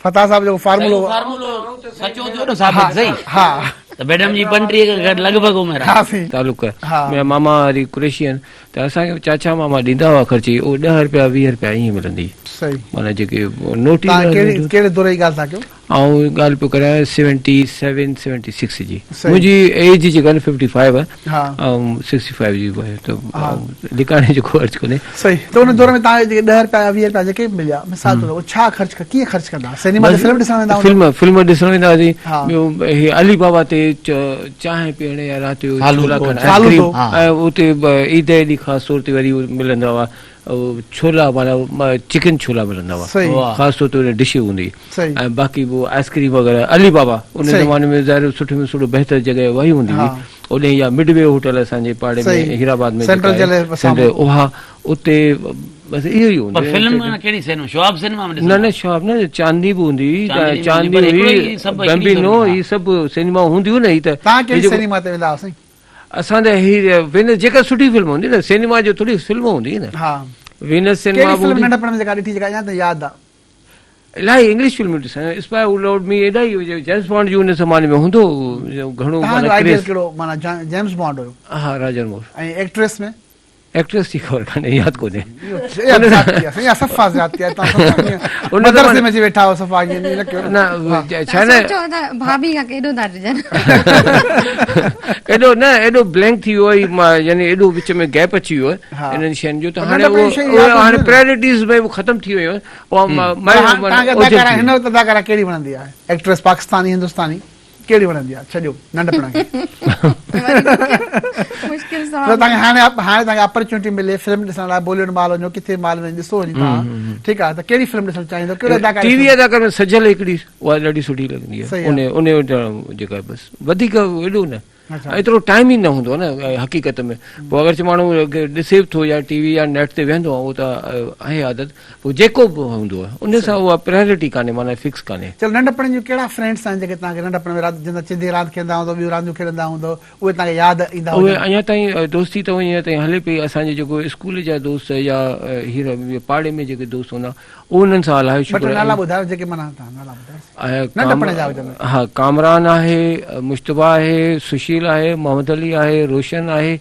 فتاح صاحب جو فارمولو فارمولو سچو ٿيو نه ثابت صحيح ها ته ميڊم جي 35 کان گهٽ لڳ ڀڳ عمر آهي ها سائين تعلق منهنجا ماما وري قريشي آهن ته اسان کي چاچا ماما ڏيندا هئا خرچي اهو 10 رپيا 20 رپيا ائين ملندي صحيح معنيٰ جيڪي نوٽ ئي تان ڪهڙي ڪهڙي دور جي ڳالهه ٿا ڪيو؟ آئون ڳالهه پيو ڪريان 77 76 جي منهنجي ايج جيڪا آهي 55 آهي ها آئون 65 جي به آهيان ته لڪائڻ جو ڪو عرض ڪونهي. صحيح ته ان دور ۾ توهان کي جيڪي 10 رپيا يا 20 رپيا جيڪي به مليا مثال طور اهي ڇا خرچ ڪيئن خرچ ڪندا هئا سئنيما تي فلم ڏسڻ ويندا هوندا؟ فلم فلم ڏسڻ ويندا هئاسين ٻيو هي علي بابا تي چانهه پيئڻ يا رات جو ڇولا کائڻ آئسڪريم ۽ اتي عيد جي ڏينهن خاص طور تي وري ملندا هئا ڇولا معنيٰ چڪن ڇولا ملندا هئا خاص طور تي ان ڊش هوندي هئي ۽ باقي پوء آئسڪريم وغيره علي بابا ان زماني ۾ ظاهر سٺي ۾ سٺو بهتر جڳهه اها ئي هوندي هئي اوڏي يا مڊ وي هوٽل اسان جي پاڙي ۾ هيرآباد ۾ جيڪا آهي سينٽر اها اتي بس اهو ئي هوندو پر فلم معنيٰ ڪهڙي سينما شهاب سينما ۾ نه نه شهاب نه چاندني به هوندي هئي چاندني هئي بمبينو هي سڀ سينما هونديون نه هي ته توهان ڪهڙي سينما تي ويندا هئا سائين؟ اسان ته هي وينس جيڪا سٺي فلم هوندي نه سينما جو ٿوري فلم هوندي نه ها وينس سينما ڪهڙي فلم ننڍپڻ ۾ جيڪا ڏٺي جيڪا اڃا تائين ياد آ؟ الاهي انگلش فلمون ڏسان اسپائي هو لوڊ مي الاهي جيمس بانڊ جو ان زماني ۾ هوندو هو گهڻو تهان جو آئيڊيل ڪهڙو معنيٰ جيمس بانڊ هيو؟ ها راجر مور. ۽ ايڪٽريس ۾؟ ايڪٽريس جي خبر ڪانهي ياد ڪونهي. اها زيادتي آ سائين اها صفا زيادتي آ تهان صفا ائين مدرسي ۾ اچي ويٺا آهيو صفا ائين نه ڪيو نه ڇا نه سوچو ته ڀاڀي کان ڪيڏو ٿا ڊڄن. ايڏو نه ايڏو بلينڪ ٿي ويو آهي يعني ايڏو وچ ۾ گيپ اچي ويو آهي انهن شين جو ته هاڻي اهو هاڻي پرائرٽيز ۾ ختم ٿي ويو آهي توهان کي اداڪارا هن وقت اداڪارا ڪهڙي وڻندي آهي ايڪٽريس پاڪستاني هندستاني ڪهڙي وڻندي آهي ڇڏيو ننڍپڻ کي مشڪل سوال توهان کي هاڻي هاڻي توهان کي اپرچونٽي ملي فلم ڏسڻ لاء بوليوڊ مال وڃو ڪٿي مال وڃي ڏسو وڃي توهان ٺيڪ آهي ته ڪهڙي فلم ڏسڻ چاهيندو ڪهڙو اداڪار ٽي وي اداڪار ۾ سجل هڪڙي اها ڏاڍي سٺي لڳندي آهي ان ان جيڪا بس وڌيڪ ايڏو نه ايترو ٽائيم ئي نه هوندو آهي نه حقيقت ۾ پوء اگرچه ماڻهو ڏسي به ٿو يا ٽي وي يا نيٽ تي ويهندو آهي اهو ته آهي عادت پوء جيڪو به هوندو آهي ان سان اها پرائرٽي ڪانهي معنيٰ فڪس ڪانهي. چلو ننڍپڻ جون ڪهڙا فرينڊس آهن جيڪي توهان کي ننڍپڻ ۾ رات جن سان چندي راند کيڏندا هوندو ٻيون رانديون کيڏندا هوندو اهي توهان کي ياد ايندا اهي هجن. اڃا تائين دوستي ته اڃا تائين هلي پئي اسان جي جيڪو اسڪول جا دوست يا هينئر پاڙي ۾ جيڪي دوست هوندا انهن سان الاهي ٻه ٽي شڪر نالا ٻڌايو جيڪي معنيٰ توهان نالا ٻڌايو ننڍپڻ جا هجن. ها ڪامران آهي، مجتبيٰ آهي، سشيل آهي، محمد علي آهي، روشن آهي،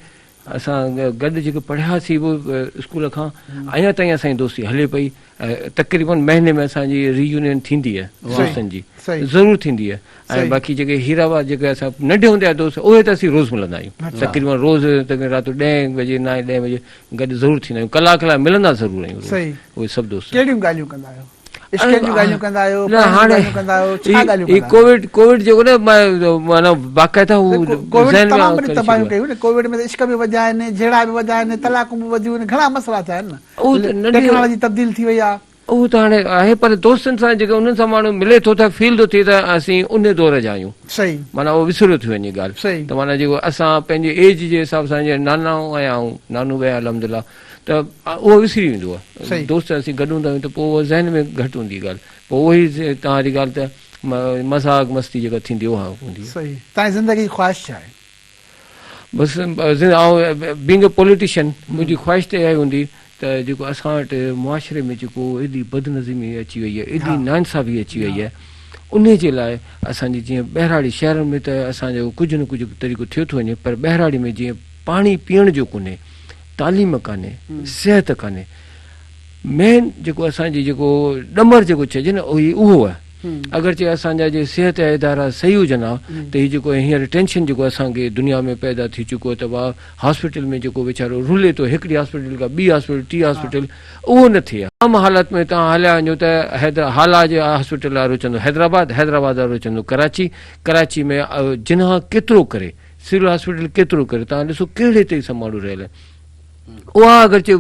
اسان گڏ جيڪي پڙهياسين به اسڪول کان اڃا تائين اسان جي دوستي هلي پئي ۽ تقريبن مهيني ۾ اسان جي رييونين ٿيندي آهي دوستن جي ضرور ٿيندي آهي ۽ باقي جيڪي هيرآباد جيڪي اسان ننڍي هوندي جا دوست اهي ته اسين روز ملندا آهيون تقريبن روز تقريبن رات جو ڏهين بجي نائين ڏهين بجي گڏ ضرور ٿيندا آهيون ڪلاڪ لاء ملندا ضرور آهيون روز اهي سڀ دوست. ڪهڙيون ڳالهيون ڪندا آهيو؟ عشقن جون ڳالهيون ڪندا آهيو نه پڙهڻ جون هاڻي ڳالهيون ڪندا آهيو ڇا ڳالهيون هي ڪندا آهيو؟ ڪووڊ ڪووڊ جيڪو نه معنيٰ باقاعده هو ڪووڊ ذهن ۾ تمام وڏي ڪري تباهيون ڇڏيو آهي. ڪيون نه ڪووڊ ۾ ته عشق به وڌيا آهن جهيڙا به وڌيا آهن طلاقون به وڌيون آهن گهڻا مسئلا ٿيا آهن نه اهو ته ننڍي ٽيڪنالاجي تبديل ٿي وئي آهي. اهو ته هاڻي آهي پر دوستن سان جيڪي انهن سان ماڻهو ملي ٿو ته فيل ٿو ٿئي ته اسين ان دور جا آهيون صحيح معنيٰ اهو وسريو ٿي وڃي ڳالهه صحيح ته معنيٰ جيڪو اسان پنهنجي ايج جي حساب سان جيئن نانا آهيان آئون نانو به آهيان الحمدلله ته اهو وسري ويندو آهي صحيح دوست اسين گڏ هوندا آهيون ته پوء اهو ذهن ۾ گهٽ هوندي ڳالهه پوء اهو ئي توهان جي ڳالهه ته مذاق مستي جيڪا ٿيندي اها هوندي آهي. صحيح توهان جي زندگي جي خواهش ڇا آهي؟ بس آئون بينگ اي پوليٽيشن منهنجي خواهش ته اها ئي هوندي ته جيڪو اسان وٽ معاشري ۾ جيڪو ايڏي بدنظمي اچي وئي آهي ايڏي ناانصافي اچي وئي آهي انهي جي لاء اسان جي جيئن ٻهراڙي شهرن ۾ ته اسان جو ڪجهه نه ڪجهه طريقو ٿيو ٿو وڃي پر ٻهراڙي ۾ جيئن پاڻي پيئڻ جو ڪونهي، تعليم ڪانهي، صحت ڪانهي. مين جيڪو اسان جي جيڪو ڏمر جيڪو چئجي نه اهي اهو آهي. اگرچه اسان جا جي صحت جا ادارا صحيح هجن ها ته هي جيڪو هينئر ٽينشن جيڪو اسان کي دنيا ۾ پيدا ٿي چڪو آهي ته وا هاسپيٽل ۾ جيڪو ويچارو رلي ٿو هڪڙي هاسپيٽل کان ٻي هاسپيٽل ٽي هاسپيٽل اهو نه ٿئي ها. عام حالت ۾ توهان هليا وڃو ته حيدر هالا جي هاسپيٽل وارو چوندو حيدرآباد، حيدرآباد وارو چوندو ڪراچي، ڪراچي ۾ جناح ڪيترو ڪري، سول هاسپيٽل ڪيترو ڪري، توهان ڏسو ڪهڙي تي سڀ ماڻهو رهيل آهن. اها اگرچه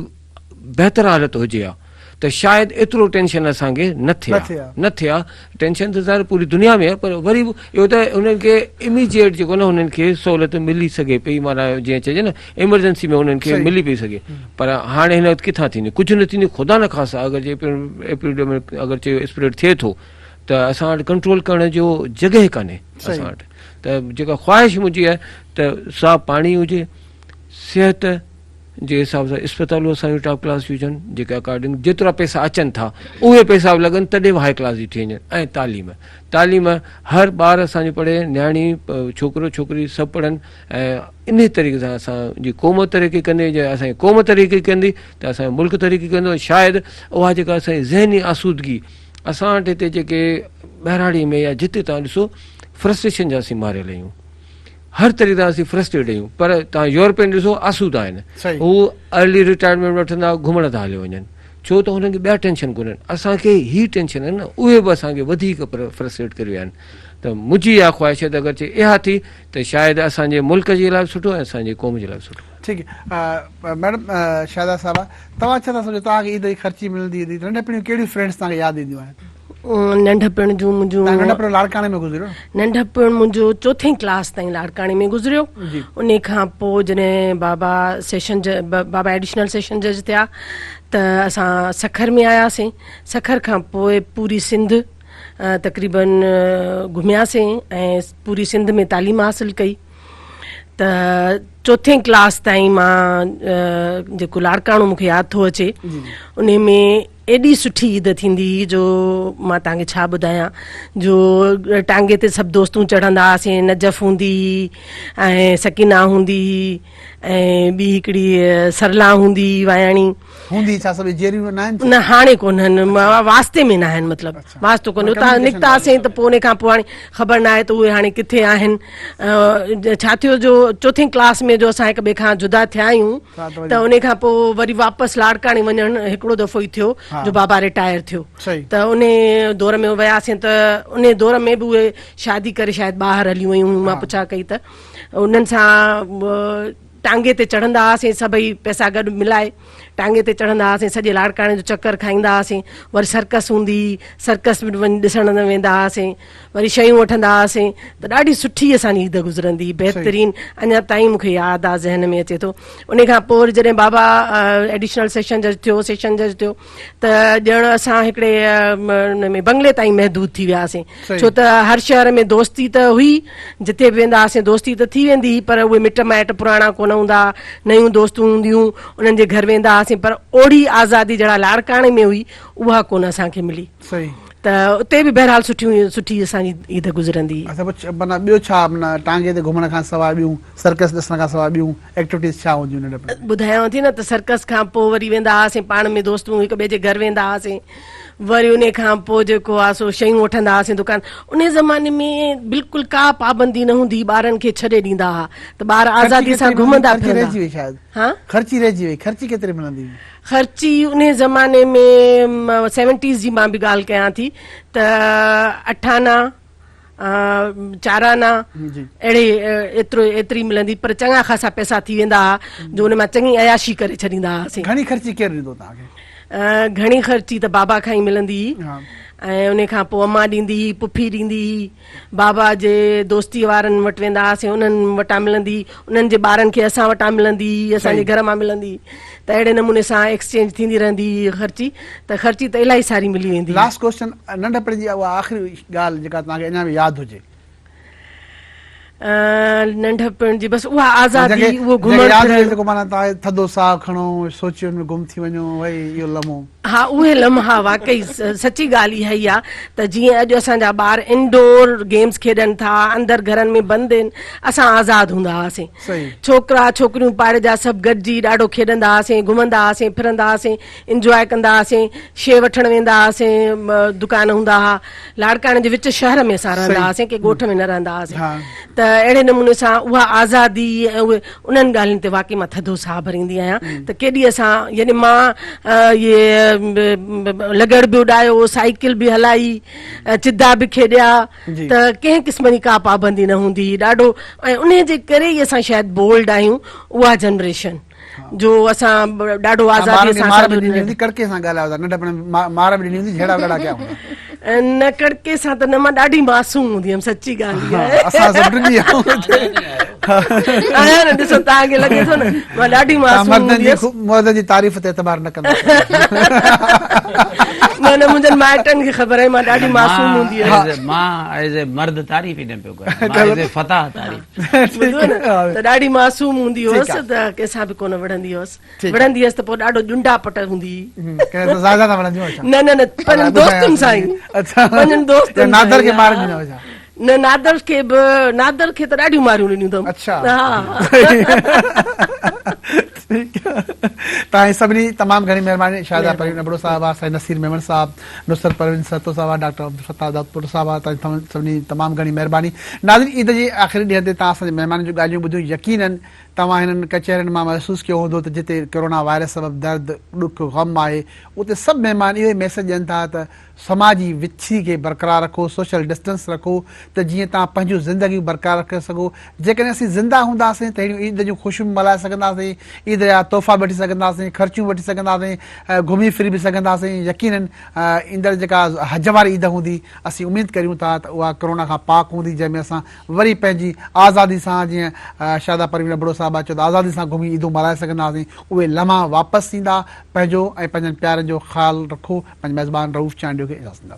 بهتر حالت هجي ها ته شايد ايترو ٽينشن اسان کي نه ٿئي ها، نه ٿئي ها. ٽينشن ته ظاهر پوري دنيا ۾ آهي پر وري به اهو ته انهن کي اميجيئيٽ جيڪو نه انهن کي سهولت ملي سگهي پئي معنيٰ جيئن چئجي نه ايمرجنسي ۾ انهن کي ملي پئي سگهي پر هاڻي هن وقت ڪٿان ٿيندي ڪجهه نه ٿيندي خدا نه خاص اگر جي ايپيڊمڪ اگر چيو اسپريڊ ٿئي ٿو ته اسان وٽ ڪنٽرول ڪرڻ جو جڳهه ڪانهي اسان وٽ ته جيڪا خواهش منهنجي آهي ته صاف پاڻي هجي صحت جي حساب سان اسپتالون اسان جون ٽاپ ڪلاس جون هجن جيڪي اڪارڊنگ جيترا پئسا اچن ٿا اهي پئسا به لڳن تڏهن به هاء ڪلاس جي ٿي وڃن ۽ تعليم تعليم هر ٻار اسان جو پڙهي نياڻي ڇوڪرو ڇوڪري سڀ پڙهن ۽ انهي طريقي سان اسان جي قوم ترقي ڪندي جي اسان جي قوم ترقي ڪندي ته اسان جو ملڪ ترقي ڪندو شايد اها جيڪا اسان جي ذهني آسودگي اسان وٽ هتي جيڪي ٻهراڙي ۾ يا جتي تان ڏسو فرسٽريشن جا اسين ماريل آهيون هر طريقي سان اسين فرسٽريٽ آهيون پر توهان يورپين ڏسو آسودا آهن هو ارلي رٽائرمينٽ وٺندا گهمڻ ٿا هليو وڃن ڇو ته هنن کي ٻيا ٽينشن ڪونهن اسان کي هي ٽينشن آهن نه اهي به اسان کي وڌيڪ فرسٽريٽ ڪري ويا آهن ته منهنجي اها خواهش آهي ته اگر چي اها ٿي ته شايد اسان جي ملڪ جي لاء به سٺو ۽ اسان جي قوم جي لاء به سٺو. ٺيڪ ميڊم شاهده صاحبه توهان ڇا ٿا سمجهو توهان کي عيد جي خرچي ملندي هوندي ته ننڍپڻ جون ڪهڙيون فرينڊس توهان کي ياد اينديون آهن؟ ننڍپڻ جون منهنجون توهان ننڍپڻ لاڙڪاڻي ۾ گذريو نه؟ ننڍپڻ منهنجو چوٿين ڪلاس تائين لاڙڪاڻي ۾ گذريو انهي کان پوء جڏهن بابا سيشن جج بابا ايڊيشنل سيشن جج ٿيا ته اسان سکر ۾ آياسين سکر کان پوء پوري سنڌ تقريبن گهمياسين ۽ پوري سنڌ ۾ تعليم حاصل ڪئي ته چوٿين ڪلاس تائين مان جيڪو لاڙڪاڻو مونکي ياد ٿو اچي انهي ۾ ايڏي سٺي عيد ٿيندي هئي جو مان توهان کي ڇا ٻڌايان جو ٽانگي تي سڀ دوستون چڙهندا هئاسين نجف هوندي هئي ۽ سڪينا هوندي هئي ۽ ٻي هڪڙي سرلا هوندي هئي واياڻي هوندي ڇا سڀ جيئريون نه آهن نه هاڻي ڪونهن واسطي ۾ نه آهن مطلب واسطو ڪونهي اتان نڪتاسين ته پوء ان کان پوء هاڻي خبر نه آهي ته اهي هاڻي ڪٿي آهن ڇا ٿيو جو چوٿين ڪلاس ۾ جو اسان هڪ ٻئي کان جدا ٿيا آهيون ته ان کان پوء وري واپس لاڙڪاڻي وڃڻ هڪڙو دفعو ئي ٿيو جو بابا رٽائر ٿيو ته ان دور ۾ وياسين ته ان دور ۾ به اهي شادي ڪري شايد ٻاهر هليون ويون هيون مان پڇا ڪئي ته انهن سان ٽانگي تي چڙهندا هئاسين سڀئي پئسا گڏ ملائي ٽانگي تي چڙهندا هئاسين سڄي لاڙڪاڻي جو چڪر کائيندا هئاسين وري سرڪس هوندي هئي سرڪس به وڃي ڏسڻ ويندا هئاسين وري شيون وٺندا هئاسين ته ڏاڍي سٺي اسان جي عيد گذرندي هئي بهترين اڃا تائين مون کي ياد آهي ذهن ۾ اچي ٿو ان کان پوء وري جڏهن بابا ايڊيشنل سيشن جج ٿيو سيشن جج ٿيو ته ڄڻ اسان هڪڙي ان ۾ بنگلي تائين محدود ٿي وياسين ڇو ته هر شهر ۾ دوستي ته هئي جتي به ويندا هئاسين دوستي ته ٿي ويندي هئي پر اهي مٽ مائٽ پراڻا ڪونه هوندا هئا نيون دوستون هونديون انهن جي گهر ويندا هئاسين پر اوڙي آزادي جهڙا لاڙڪاڻي ۾ هئي اها ڪونه اسان کي ملي ته اتي به بهرحال سٺيون سٺي اسان جي عيد گذرندي هئي. اڇا پوء معنيٰ ٻيو ڇا معنيٰ ٽانگي تي گهمڻ کان سواء ٻيون سرڪس ڏسڻ کان سواء ٻيون ايڪٽيوٽيز ڇا هونديون ننڍپڻ ۾؟ ٻڌايانو ٿي نه ته سرڪس کان پوء وري ويندا هئاسين پاڻ ۾ دوستون هڪ ٻئي جي گهر ويندا هئاسين وري انهي کان پوء جيڪو آ سو شيون وٺندا هئاسين دڪان انهي زماني ۾ بلڪل ڪا پابندي نه هوندي هئي ٻارن کي ڇڏي ڏيندا هئا ته ٻار خرچي آزادي سان ڪيتري ملندي گهمندا خرچي ڦرندا رهجي وئي شايد ها خرچي رهجي وئي خرچي ڪيتري ملندي هئي؟ خرچي انهي زماني ۾ سيونٽيز جي مان به ڳالهه ڪيان ٿي ته اٺانا چارانا اهڙي ايترو ايتري ملندي پر چڱا خاصا پئسا ٿي ويندا هئا جو ان مان چڱي عياشي ڪري ڇڏيندا هئاسين. گهڻي خرچي ڪير ڏيندو توهان کي؟ گهڻي خرچي ته بابا کان ئي ملندي هئي ۽ ان کان پوء امان ڏيندي هئي پڦي ڏيندي هئي بابا جي دوستي وارن وٽ ويندا هئاسين انهن وٽان ملندي هئي انهن جي ٻارن کي اسان وٽان ملندي هئي اسان جي گهر مان ملندي هئي ته اهڙي نموني سان ايڪسچينج ٿيندي رهندي هئي خرچي ته خرچي ته الاهي ساري ملي ويندي هئي. لاسٽ ڪوئسچن ننڍپڻ جي اها آخري ڳالهه جيڪا توهان کي اڃا به ياد هجي. ننڍپڻ جي بس اها آزادي اهو گهمڻ جيڪا ياد ڦرڻ. هجي جيڪو معنيٰ توهان ٿڌو ساهه کڻو سوچين ۾ گم ٿي وڃو وئي اهو لمحو. ها اهي لمحا واقعي سچي ڳالهه اها ئي آ ته جيئن اڄ اسان جا ٻار انڊور گيمز کيڏن ٿا اندر گهرن ۾ بند آهن اسان آزاد هوندا هئاسين ڇوڪرا ڇوڪريون پاڙي جا سڀ گڏجي ڏاڍو کيڏندا هئاسين گهمندا هئاسين ڦرندا هئاسين انجواء ڪندا هئاسين شي وٺڻ ويندا هئاسين دڪان هوندا هئا لاڙڪاڻي جي وچ شهر ۾ اسان رهندا هئاسين ڪنهن ڳوٺ ۾ نه رهندا هئاسين ته اهڙي نموني سان اها آزادي ۽ اهي انهن ڳالهين تي واقعي مان ٿڌو ساهه ڀريندي آهيان ته ڪيڏي اسان يعني مان اهي لغڙ به اڏايو سائيڪل به هلائي چدا به کيڏيا ته ڪنهن قسم جي ڪا پابندي نه هوندي هئي ڏاڍو ۽ انهي جي ڪري ئي اسان شايد بولڊ آهيون اها جنريشن جو اسان ڏاڍو آزادي سان مار به ڏني هوندي ڪڙڪي سان ڳالهايو ٿا ننڍپڻ ۾ مار به ڏني هوندي جهيڙا وڙا ڪيا هوندا. نه ڪڙڪي سان ته نه مان ڏاڍي معصوم هوندي هيم سچي ڳالهه اها آهي. اسان سڀ ڊڄي ويا آهيان نه ڏسو توهان کي لڳي ٿو نه مان ڏاڍي معصوم هوندي هيس. مردن جي تعريف تي اعتبار نه ڪندا ڪيو. نه نه منهنجن مائٽن کي خبر آهي مان ڏاڍي معصوم هوندي هيس. مان ايز اي مرد تعريف ئي نه پيو ڪريان مان ايز اي فتاح تعريف ٻڌو نه ته ڏاڍي معصوم هوندي هيس ته ڪنهن سان به ڪونه وڙهندي هيس وڙهندي هيس ته پوء ڏاڍو ڄنڊا پٽ هوندي هئي. ڪنهن سان زاهده سان وڙهندي هئين ڇا؟ نه نه نه پنهنجن دوستن سان ئي پنهنجن دوستن سان نادر کي مار ڏنو ڇا؟ نه نادر کي به نادر کي ته ڏاڍيون ماريون ڏنيون اٿم. اڇا ٺيڪ توهان سڀني تمام گهڻي مهرباني شاهده پروين ابڙو صاحبه سائين نصير ميمڻ صاحب نصرت پروين سهتو صاحبه، ڊاڪٽر عبدالفتاح دادپور صاحبه توهان سڀني جي تمام گهڻي مهرباني. ناظرين عيد جي آخري ڏينهن تي توهان اسان جي مهمانن جون ڳالهيون ٻڌيون يقينن توهان هنن ڪچهرين مان محسوس ڪيو هوندو ته جتي ڪرونا وائرس سبب درد، ڏک، غم آهي اتي سڀ مهمان اهو ئي ميسيج ڏين ٿا ته سماجي وڇي کي برقرار رکو، سوشل ڊسٽنس رکو ته جيئن توهان پنهنجون زندگيون برقرار رکي سگهو. جيڪڏهن اسين زنده هونداسين ته ههڙيون عيد جون خوشيون به ملهائي سگهنداسين، عيد جا تحفا به وٺي سگهنداسين، خرچيون به وٺي سگهنداسين، گهمي ڦري به سگهنداسين. يقينن ايندڙ جيڪا حج واري عيد هوندي اسين اميد ڪريون ٿا ته اها ڪرونا کان پاڪ هوندي جنهن ۾ اسان وري پنهنجي آزادي سان جيئن شاهده پروين ابڙو صاحبه چيو ته آزادي سان گهمي عيدون ملهائي سگهنداسين. اهي لمحا واپس ايندا. پنهنجو ۽ پنهنجن پيارن جو خيال رکو. پنهنجي ميزبان رئوف چانڊيو کي اجازت ڏيندا.